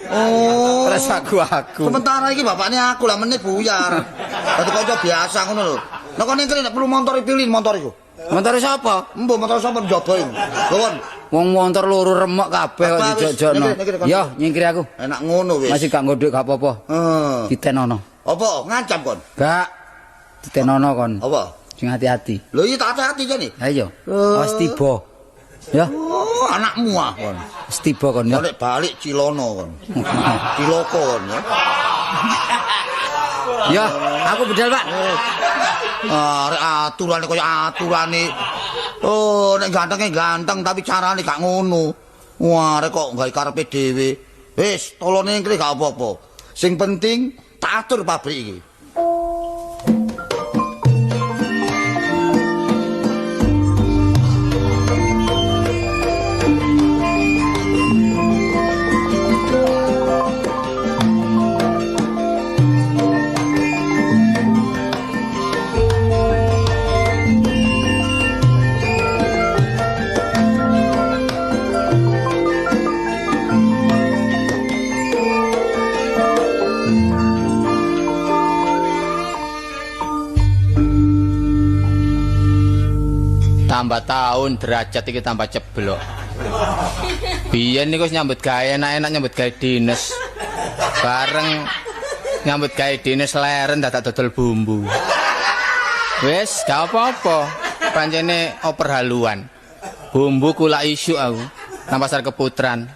Oh. Terus aku. Sementara iki bapakne aku lah meneh buyar. Dadi kanca biasa ngono lho. Nek kon ngene nek perlu motor pilih motor iku. Motor sapa? Mbok motor sapa njaba iku. Lho wong motor loro remuk kabeh kok dijojokno. Yo nyingkri aku. Enak ngono wis. Masih gak nggo dhuwit gak apa-apa. Heeh. Ditenono. Apa ngancam kon? Gak. Ditenono kon. Apa? Sing hati-hati. Lho iya tak hati-hati jane. Ha iya. Awas tiba. Ya. Oh, anakmu ah kon. Wis tiba kon ya. Balik balik Cilono kon. Ciloko kon ya. Ya, aku bedal, Pak. Arek aturane kaya aturane. Oh, nek gantenge ganteng tapi carane gak ngono. Wah, arek kok gawe karepe dhewe. Wis, tolone ngene gak apa-apa. Sing penting tak atur pabrik iki. Tambah tahun derajat iki tambah ceblok. Biyen niku wis nyambut gawe enak-enak nyambut gawe dinas. Bareng nyambut gawe dinas leren dadak dodol bumbu. Wis gak apa-apa. Pancene oper haluan. Bumbu kula isuk aku nang pasar Keputran.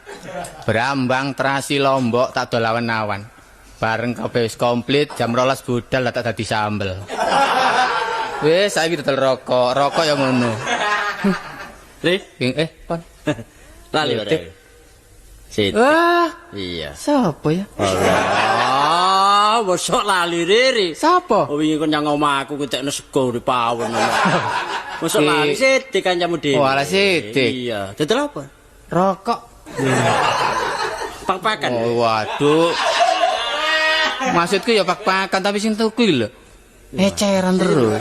Brambang, terasi, lombok tak dol awan-awan. Bareng kabeh wis komplit jam 12 budal dadak dadi sambel. Wis saiki dodol rokok, rokok ya ngono. Ri, kon. Lali ora. Sit. Wah, iya. Sapa ya? Ah, mosok lali Riri. Sapa? Oh, wingi kon nyang omahku ketekno sego di pawon. Mosok lali Sidik kancamu dhewe. Oh, alah Sidik. Iya, dodol apa? Rokok. Pak-pakan. Oh, waduh. Maksudku ya pak-pakan tapi sing tuku iki lho. Eceran terus.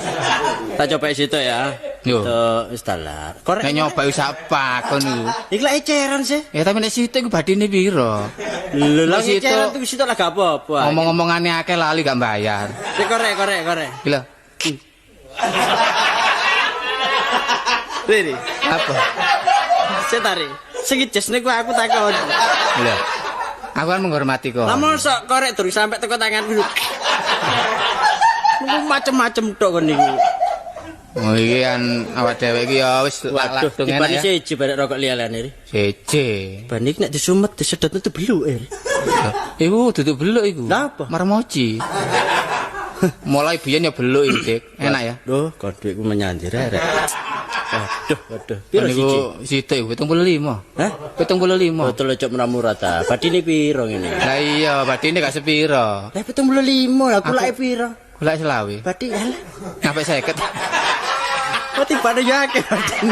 Tak coba situ ya. Yo. Wis dalar. Korek nek nyoba wis apa kon niku. Iki lak eceran sih. Ya tapi nek situ iku badine piro? Lho lha eceran tuku situ lah gak apa-apa. Omong-omongane akeh lali gak bayar. Sik korek korek korek. Iki lho. Riri, apa? Sik tarik. Sing jes niku aku takon. Lho. Aku kan menghormati kok. Lah mosok korek durung sampe teko tanganku. Niku macem-macem tok kon niku. Oh iki kan awak dhewe iki ya wis waduh tibane siji barek rokok liya-liyane. Siji. Ban iki nek disumet disedot itu beluk e. Iku duduk beluk iku. Lha apa? Marmoji. Mulai biyen ya beluk iki, Dik. Enak ya. Loh, kok dhuwitku menyandir rek. Waduh, waduh. Piro siji? Siji 75. Hah? 75. Betul cok murah ta. Badine piro ngene? Lah iya, badine gak sepiro. Lah 75, lah kulake piro? Kulake selawe. Badi alah. Sampai 50. Kok tibane ya akeh badine.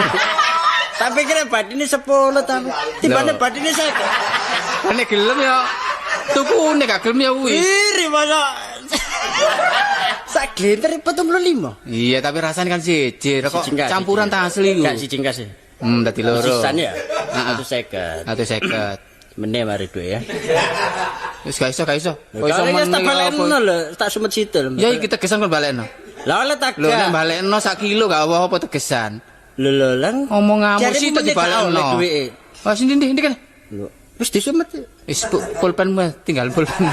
Tak pikir badine 10 tapi tibane badine 50. Nek gelem ya tukune gak gelem ya wis. Iri masa sak glinter 75. Iya, tapi rasane kan siji, kok campuran ta asli iku. Gak siji kasih. Dadi loro. Sisan ya. Heeh. 150. Meneh mari dhuwit ya. Wis gak iso, gak iso. Kok iso meneh tak balekno lho, tak sumet situ lho. Ya iki tegesan kon balekno. Lah oleh tak. Lho nek balekno sak kilo gak apa-apa tegesan. Lho lho lang omonganmu situ dibalekno. Wah sing ndi kan. Lho, wis disumet. Wis pulpenmu tinggal pulpen.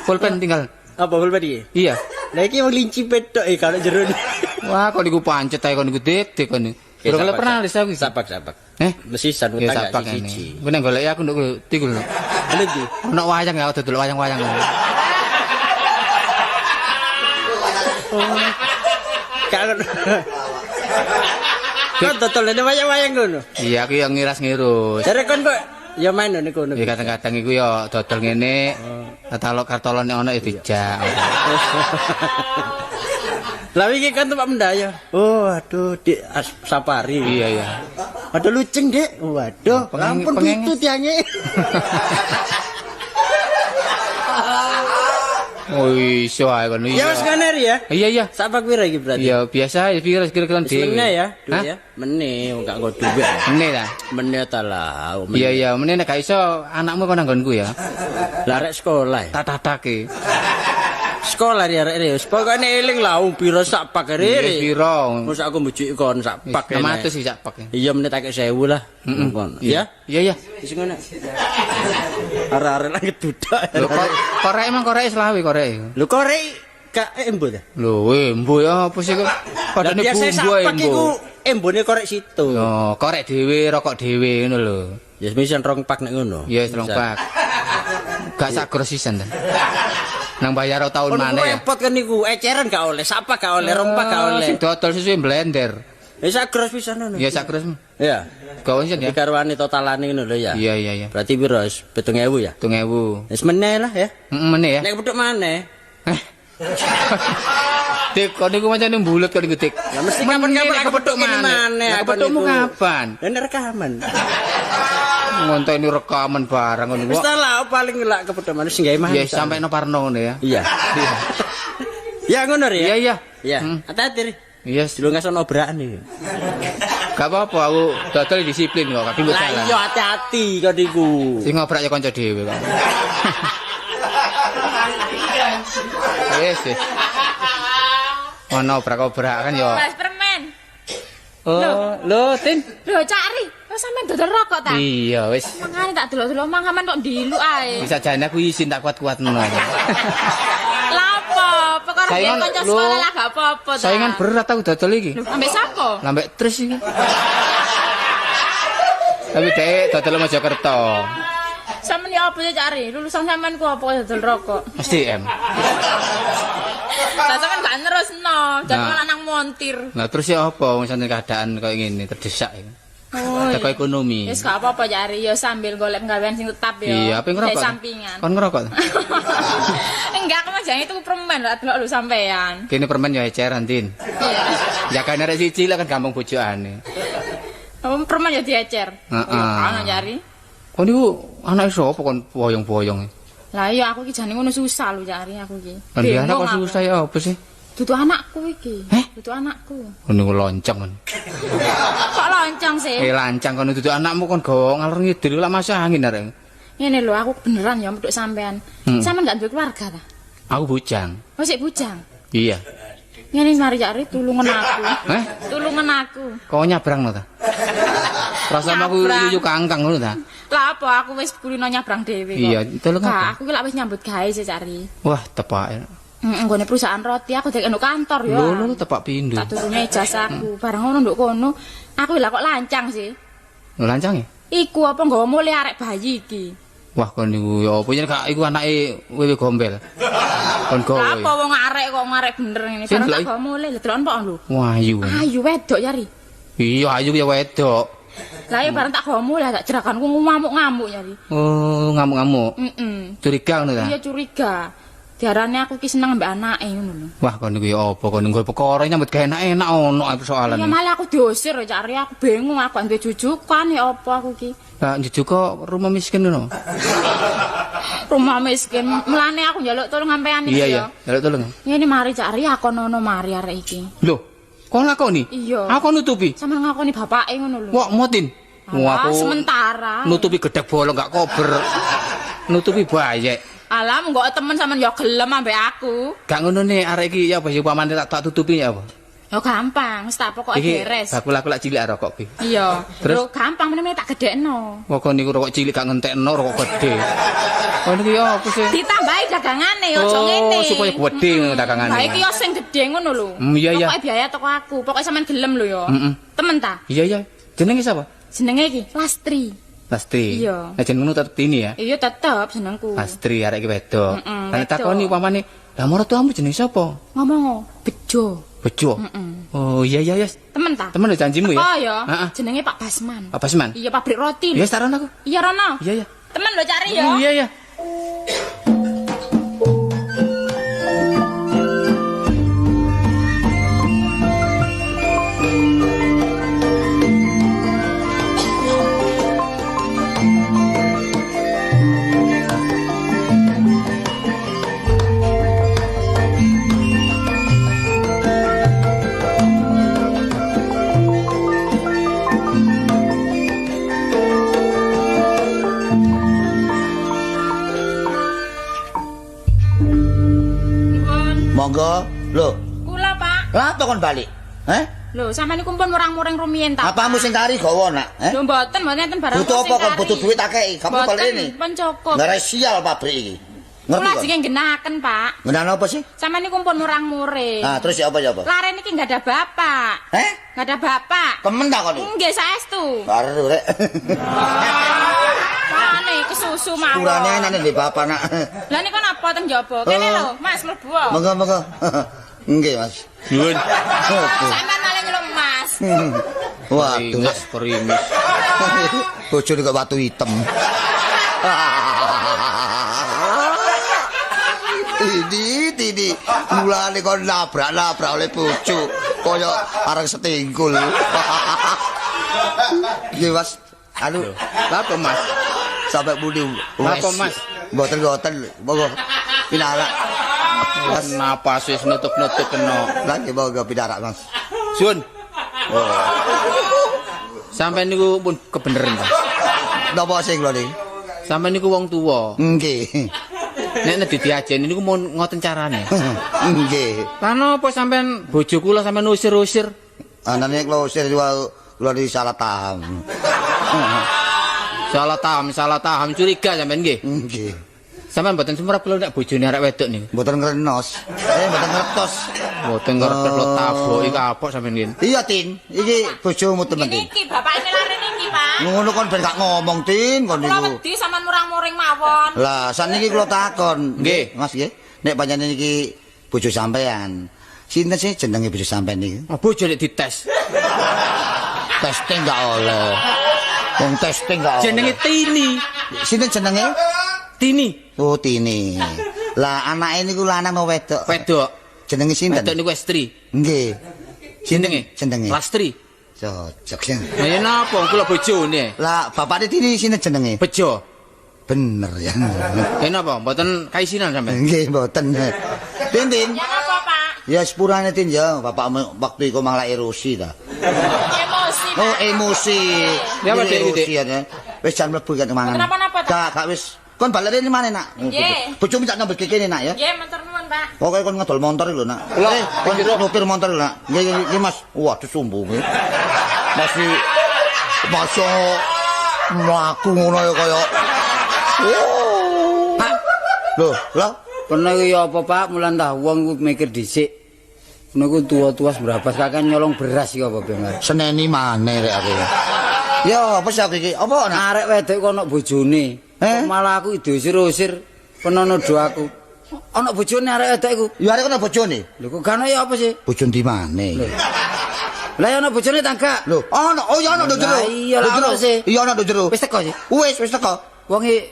Pulpen tinggal. Apa pulpen iki? Iya. Lah iki wong linci petok iki kalau jero. Wah, kok niku pancet ae kon niku dik kon. Durung pernah wis aku. Sapak-sapak. Mesisan utang gak siji. Ku nek goleki aku nduk tiku lho. Lha ndi? Ono wayang ya dodol wayang-wayang. Oh. Gak ono. Kok dodolane wayang-wayang ngono? Iya, aku yang ngiras-ngirus. Jare kon kok ya main niku ngono. Ya kadang-kadang iku ya dodol ngene, katalog kartolone ono ya dijak. Lah iki kan tempat mendaya. Oh, aduh, Dik Safari. Iya, iya. Aduh luceng, Dik. Waduh, ampun pitu tiange. Oh, iso ae kono. Ya wis ngene ya. Iya, iya. Sak pak pira iki berarti? Iya, biasa ya pira kira-kira dhewe. Meneh ya, duit ya. Meneh wong gak nggo duit. Meneh ta? Meneh ta lah. Iya, iya, meneh nek gak iso anakmu kon nanggonku ya. Lah arek sekolah. Tak tatake. Sekolah ya arek wis pokoke eling lah pira sak pak rene. Pira? Mosok aku mbujuki kon sak pak. 600 sih sak pak. Iya meneh tak 1000 lah. Kon. Ya? Iya, iya. Wis ngono. Arek-arek lagi dudak. Lho korek emang korek selawe korek. Lho korek gak embo ta? Lho embo ya apa sih kok padane bumbu embo. Iku embone korek situ. Lho korek dhewe rokok dhewe ngono lho. Ya wis rong pak nek ngono. Ya wis rong pak. Gak sak grosisan ta. Nang bayar tahun mana ya? Repot kan niku, eceran gak oleh, sapa gak oleh, rompak gak oleh. Sing dodol susu blender. Ya sak gros pisan ngono. Ya sak gros. Iya. Gawe ya. Iki karwane totalane ngono lho ya. Iya iya iya. Berarti piro? 7.000 ya? 7.000. Wis meneh lah ya. Heeh, meneh ya. Nek petuk maneh. Dik, kon niku mancane mbulet kon niku, Dik. Lah mesti kapan-kapan aku petuk maneh. Lah kepethukmu kapan? Lah nek rekaman. Ngonteni rekaman barang ngono. Wis ta lah paling lak kepethuk maneh sing gawe maneh. Ya sampe no Parno ngono ya. Iya. Ya ngono ya. Iya iya. Iya. Hati-hati. Iya, dulu nggak sono obrakan iki. Gak apa-apa aku dodol disiplin kok, kadung jalan. Lah iya hati-hati kon niku. Sing ngobrak ya kanca dhewe kok. Wis wis. Ono obrak-obrakan ya. Mas permen. Oh, lho, Tin. Lho, Cak Ri, kok sampean dodol rokok ta? Iya, wis. Mangane tak delok-delok mang sampean kok ndiluk ae. Bisa jane aku izin tak kuat-kuatno. Lah apa? Perkara biyen kanca sekolah lah gak apa-apa ta. Saingan berat aku dodol iki. Lho, ambek sapa? Lah ambek Tris iki. Tapi dhek dodol Mojokerto. Sampeyan ya apa ya Cak Ri? Lulusan sampean ku apa dodol rokok? SDM. Lah sampean gak nerusno, jane lanang montir. Lah terus ya apa wong sampeyan keadaan koyo ngene terdesak iki. Oh. Teko ekonomi. Wis gak apa-apa Cak Ri, ya sambil golek penggawean sing tetap ya. Iya, apa ngerokok? Sampingan. Kon ngerokok? Enggak, aku mah jange tuku permen lah delok lho sampean. Kene permen ya eceran, Tin. Iya. Jagane arek siji lah kan gampang bojokane. Oh, permen ya diecer. Heeh. Ana Cak Ri. Kon niku anake sapa kon boyong-boyong? Lah iya aku iki jane ngono susah lho Cak Ri aku iki. Lah anak kok susah ya apa sih? Dudu anakku iki. Dudu anakku. Kon niku lonceng kon. Kok lonceng sih? Lancang kon dudu anakmu kon gawa ngalor ngidul lak masuk angin arek. Ngene lho aku beneran ya medhuk sampean. Sampean gak duwe keluarga ta? Aku bujang. Oh sik bujang. Iya. Ngene mari Cak Ri tulungan aku. Heh? Tulungan aku. Kok nyabrang ta? Rasane aku yuyu kangkang ngono ta? Lah apa aku wis kulino nyabrang dhewe kok. Iya, tolong apa? Aku ki lak wis nyambut gawe sih Cak Ri. Wah, tepak. Heeh, nggone perusahaan roti aku dek nduk kantor ya. Lho, lho tepak pindho. Tak turune ijazahku. Bareng ngono nduk kono, aku lha kok lancang sih. Lho lancang ya? Iku apa nggawa mulih arek bayi iki. Wah, kon niku ya apa yen gak iku anake wewe gombel. Kon gawe. Lah apa wong arek kok ngarek bener ngene. Bareng tak gawa mulih, lha delok pok lho. Wah, ayu. Ayu wedok ya Ri. Iya, ayu ya wedok. Lah ya bareng tak gawa mulih tak jeraganku ngamuk-ngamuk ya Ri. Oh, ngamuk-ngamuk. Heeh. Curiga ngono ta? Iya, curiga. Diarane aku ki seneng mbek anake ngono lho. Wah, kon niku ya apa kon nggo perkara nyambut gawe enak-enak ono ae persoalan. Iya, malah aku diusir ya Cak Ri, aku bingung aku gak duwe jujukan ya apa aku ki. Lah njujuk kok rumah miskin ngono. Rumah miskin. Mulane aku njaluk tolong sampean iki ya. Iya, njaluk tolong. Ngene mari Cak Ri aku ono mari arek iki. Lho, kok lakoni? Iya. Aku nutupi. Sampeyan ngakoni bapake ngono lho. Wah, motin. Wah, aku sementara. Nutupi gedhek bolong gak kober. Nutupi bayek. Alah, monggo temen sampean ya gelem ambek aku. Gak ngono nih arek iki ya apa sih upamane tak tutupi ya apa? Ya gampang, wis tak pokoke beres. Bakul aku lak cilik rokok ki. Iya. Lho gampang meneh tak gedhekno. Kok niku rokok cilik gak ngentekno rokok gedhe. Oh niku ya apa sih? Ditambahi dagangane aja ngene. Oh, supaya gedhe ngono dagangane. Lah iki ya sing gedhe ngono lho. Iya iya. Pokoke biaya toko aku, pokoke sampean gelem lho ya. Temen ta? Iya iya. Jenenge sapa? Jenenge iki Lastri. Lastri. Iya. Nah jenengmu tetep Tini ya? Iya tetep jenengku. Lastri arek iki wedok. Lah takoni upamane, lah maratuamu jenenge sapa? Ngomong Bejo. Bejo. Oh iya iya iya. Temen ta? Temen lho janjimu ya. Oh ya. Jenenge Pak Basman. Pak Basman? Iya pabrik roti. Ya tarono aku. Iya rono. Iya iya. Temen lho cari ya. Iya iya. Monggo, lho. Kula, Pak. Lah apa kon balik? Heh? Lho, sampeyan niku pun murang-muring rumiyin ta? Apamu sing kari gawa, Nak? Heh? Lho mboten, mboten enten barang. Butuh apa kon butuh duit akeh? Kamu balik ini. Mboten, pun cukup. Ngarai sial pabrik iki. Ngerti Kula ajenge nggenaken, Pak. Nggenakno apa sih? Sampeyan niku pun murang-muring. Ah, terus ya apa ya apa? Lare niki enggak ada bapak. Heh? Enggak ada bapak. Temen ta kon iki? Nggih, saestu. Baru rek. Mane kesusu mawon. Kurane anane ndek bapak, Nak. Lah niku napa teng njaba? Kene lho, Mas mlebu. Monggo, monggo. Nggih, Mas. Nyuwun. Sampeyan malah nyeluk Mas. Waduh, Mas perimis. Bojone kok watu hitam. Ini mulane kon nabrak-nabrak oleh bojo kaya areng setingkul. Nggih, Mas. Anu, lha apa, Mas? Sampai muni. Apa, Mas? Mboten-mboten, monggo pinarak. Mas napas wis nutup-nutup kena. Lah nggih monggo pinarak, Mas. Sun. Oh. Sampai niku pun kebeneran, Mas. Napa sing lho niki? Sampai niku wong tuwa. Nggih. Nek nek diajeni niku mun ngoten carane. Nggih. Lah napa sampean bojo kula sampean usir-usir? Anane klosir kula di salah paham. Salah paham curiga sampean nggih. Nggih. Sampean mboten sumrap kula nek bojone arek wedok niku. Mboten ngrenos. Mboten ngertos. Mboten ngertos lho taboki kapok sampean nggih. Iya, Tin. Iki bojomu temen, Tin. Niki bapakne lare niki, Pak. Ngono kon ben gak ngomong, Tin, kon niku. Kula wedi sampean murang-muring mawon. Lah, saniki kula takon. Nggih, Mas nggih. Nek pancen niki bojo sampean. Sinten sih jenenge bojo sampean niku? Oh, bojo nek dites. Testing gak oleh. Wong testing gak oleh. Jenenge Tini. Sinten jenenge? Tini. Oh, Tini. Lah anake niku lanang apa wedok? Wedok. Jenenge sinten? Wedok niku Estri. Nggih. Jenenge? Jenenge. Lastri. Cocok sing. Lah ya napa kula bojone? Lah bapake Tini sinten jenenge? Bejo. Bener ya. Ya napa? Mboten kaisinan sampean? Nggih, mboten. Tin, Tin. Ya napa, Pak? Ya sepurane Tin ya, bapakmu waktu iku malah erosi ta. Emosi. Pak. Oh, emosi. Ya apa, Dik? Emosi ya. Wis jan mlebu kan mangan. Kenapa-napa ta? Gak wis. Kon balik rene maneh, Nak. Nggih. Bojomu tak nyambut kene, Nak ya. Nggih, matur nuwun, Pak. Pokoke kon ngedol motor lho, Nak. Kon nyopir motor lho, Nak. Nggih, nggih, Mas. Waduh sombonge. Masih masuk mlaku ngono ya kaya. Oh. Pak. Lho, lho. Kena iki ya apa, Pak? Mulan tah wong ku mikir dhisik. Ngono ku tuwa-tuwa berabas kakek nyolong beras iki apa ben. Seneni maneh rek aku. Ya, apa sih aku iki? Apa, Nak? Arek wedok kok ana bojone. Kok malah aku diusir-usir penono do aku. Ana bojone arek wedok iku. Ya arek ana bojone. Lho kok gak ana ya apa sih? Bojo ndi maneh? Lah ya ana bojone ta gak? Lho, ana. Oh ya ana nduk jero. Iya lah ana sih. Iya ana nduk jero. Wis teko sih. Wis, wis teko. Wonge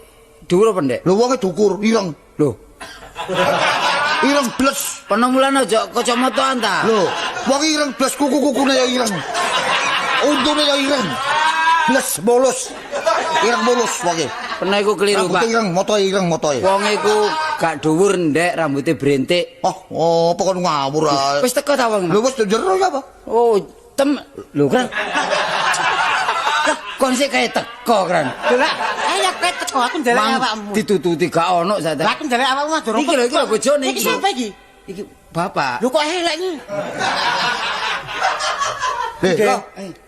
dhuwur apa ndek? Lho wonge dukur, ireng. Lho. Ireng bles. Penemulan aja kacamataan ta. Lho, wong ireng bles kuku-kukune ya ireng. Untune ya ireng. Bles mulus. Ireng mulus wonge. Pernah iku keliru, Pak. Rambute ireng, motoe ireng motoe. Wong iku gak dhuwur ndek, rambute brentik. Oh, apa kon ngawur ae. Wis teko ta wong? Lho wis jero ya apa? Oh, tem lho kan. Kon sik kae teko, Kran. Lho lah, ayo kae teko aku ndelek awakmu. Ditututi gak ono sak. Lah aku ndelek awakmu durung. Iki lho, iki lho bojone iki. Iki sapa iki? Iki bapak. Lho kok elek iki? Lho,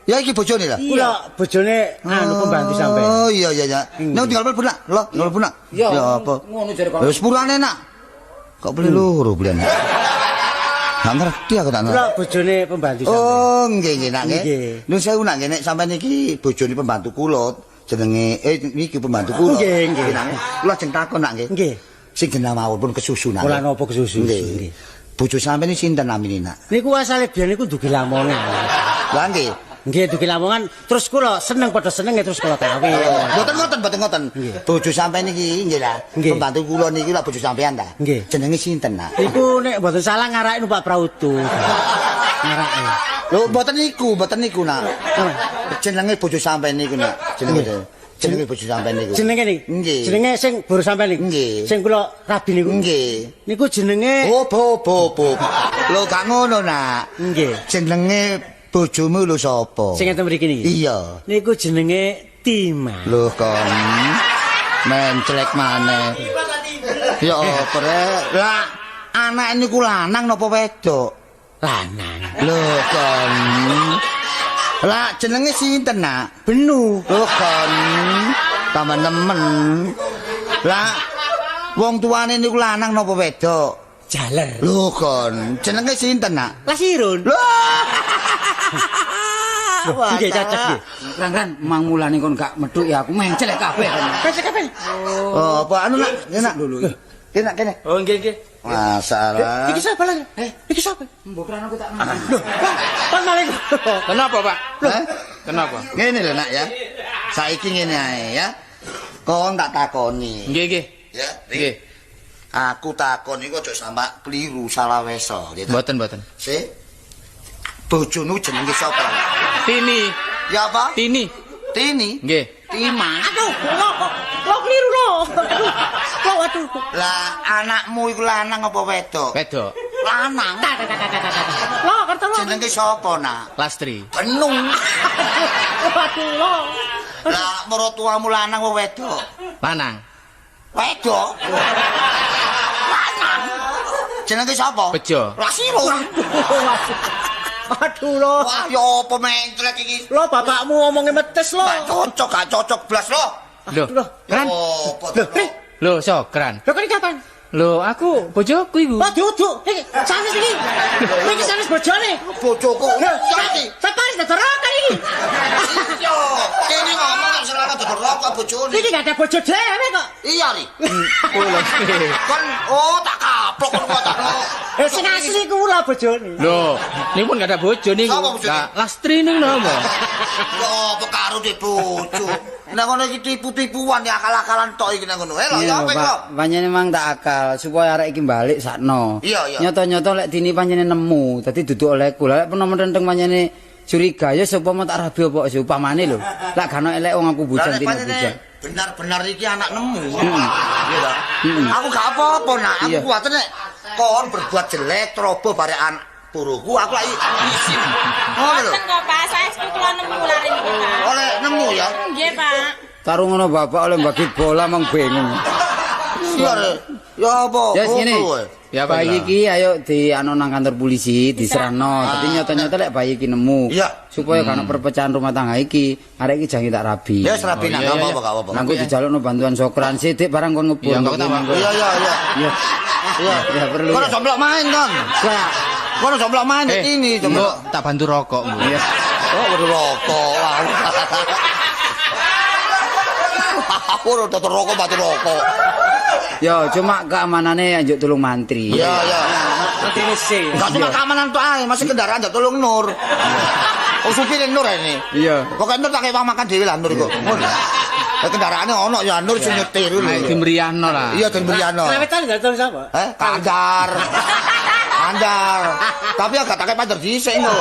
ya iki bojone lah. Kula bojone anu pembantu sampean. Oh iya iya iya. Nek tinggal mlebu nak. Lho, mlebu nak. Ya apa? Ngono jare kok. Lho sepurane nak. Kok beli loro belian. Gak ngerti aku tak ngerti. Kula bojone pembantu sampean. Oh, nggih nggih nak nggih. Nuwun sewu nak nggih nek sampean iki bojone pembantu kula jenenge niki pembantu kula. Nggih nggih. Kula ajeng takon nak nggih. Nggih. Sing genah mawon pun kesusu nak. Kula napa kesusu? Nggih. Bojo sampean iki sinten namine nak? Niku asale biyen niku ndugi Lamongan. Lah nggih. Nggih ndugi Lamongan terus kula seneng padha senenge terus kula kawin. Mboten ngoten, mboten ngoten. Bojo sampean niki nggih lah. Pembantu kula niki lak bojo sampean ta. Jenenge sinten nak? Niku nek mboten salah ngarake numpak prautu. Ngarake. Lho mboten niku, mboten niku nak. Jenenge bojo sampean niku nak. Jenenge jenenge bojo sampean niku. Jenenge niki? Nggih. Jenenge sing bojo sampean niku? Nggih. Sing kula rabi niku? Nggih. Niku jenenge Oh, bo bo bo. Lho gak ngono nak. Nggih. Jenenge bojomu lho sapa? Sing enten mriki niki? Iya. Niku jenenge Tima. Lho kon menclek maneh. Ya apa rek? Lah anake niku lanang napa wedok? Lanang. Lho kon. Lah jenenge sinten nak? Benu. Lho kon tambah nemen. Lah wong tuane niku lanang napa wedok? Jaler. Lho kon jenenge sinten nak? Lasirun. Lho. Nggih cocok nggih. Kran-kran mang mulane kon gak medhuk ya aku menclek kabeh. Menclek kabeh. Oh, apa anu nak? Nak. Lho lho. Kene nak kene. Oh nggih nggih. Masalah. Iki sapa lho? Iki sapa? Mbok kran aku tak mangan. Lho, Pak maling. Kenapa, Pak? Hah? Kenapa? Ngene lho nak ya. Saiki ngene ae ya. Kon tak takoni. Nggih nggih. Ya, nggih. Aku takon iku aja sampe keliru salah wesa. Mboten mboten. Sik. Bojomu jenenge sapa? Tini. Ya apa? Tini. Tini? Nggih. Tima. Aduh, lho keliru lho. Lho aduh. Lah anakmu iku lanang apa wedok? Wedok. Lanang. Lho, kerto lho. Jenenge sapa, Nak? Lastri. Benung. Aduh, lho. Lah maratuamu lanang apa wedok? Lanang. Wedok. Lanang. Jenenge sapa? Bejo. Lasiro. Aduh lho. Wah, ya apa menclek iki? Lho bapakmu ngomongnya metes lho. Gak cocok blas lho. Lho, Kran. Lho, lho, Sokran. Lho kok kapan? Lho, aku bojoku iku. Wah, duduk. Iki sanes iki. Iki sanes bojone. Bojoku. Iki. Saparis dodol rokok iki. Iya. Kene ngomong nek selama dodol rokok bojone. Iki gak ada bojo dhewe kok. Iya, Ri. Kon oh tak kaplok kon kok tak. Sing asli ku lho bojone. Lho, niku pun gak ada bojo niku. Lah, Lastri niku napa? Lho, apa karo di bojo. Nek ngono iki tipu-tipuan ya akal-akalan tok iki nek ngono. Eh lho, ya apa iki lho? Pancene mang tak akal supaya arek iki balik sakno. Nyoto-nyoto lek dini pancene nemu, dadi duduk olehku. Lah lek peno mententeng pancene curiga ya sapa mau tak rabi apa upamane lho. Lek gak ono elek wong aku bujang dini bujang. Benar-benar iki anak nemu. Iya ta? Aku gak apa-apa nak, aku kuwatir nek kon berbuat jelek ceroboh barek anak buruhku aku lak isin. Ngono lho. Mboten kok Pak, saestu kula nemu lare niku Pak. Oleh nemu ya? Nggih Pak. Taruh ngono bapak oleh bagi bola mong bingung. Iya. Ya apa? Ya ngene. Ya bayi iki ayo dianu nang kantor polisi diserahno. Dadi nyoto-nyoto lek bayi iki nemu. Supaya gak ono perpecahan rumah tangga iki, arek iki jange tak rabi. Ya wis rabi nak gak apa-apa gak apa-apa. Nangku dijalukno bantuan Sokran sithik barang kon ngebur. Iya iya iya. Iya. Ya perlu. Kono jomblok main kon. Kono jomblok main ini jomblok tak bantu rokok. Iya. Oh, rokok. Aku udah rokok bantu rokok. Ya, cuma keamanannya njuk tulung mantri. Iya, iya. Mantri sih. Enggak cuma keamanan tok ae, masih kendaraan njuk tulung Nur. Oh, supire Nur ini. Iya. Pokoke Nur tak kewang makan dhewe lah Nur iku. Ngono. Lah kendaraane ono ya Nur sing nyetir lho. Dimriyahno lah. Iya, dimriyahno. Krawitan ndak tau sapa? Eh, Kandar. Kandar. Tapi agak tak pander dhisik kok.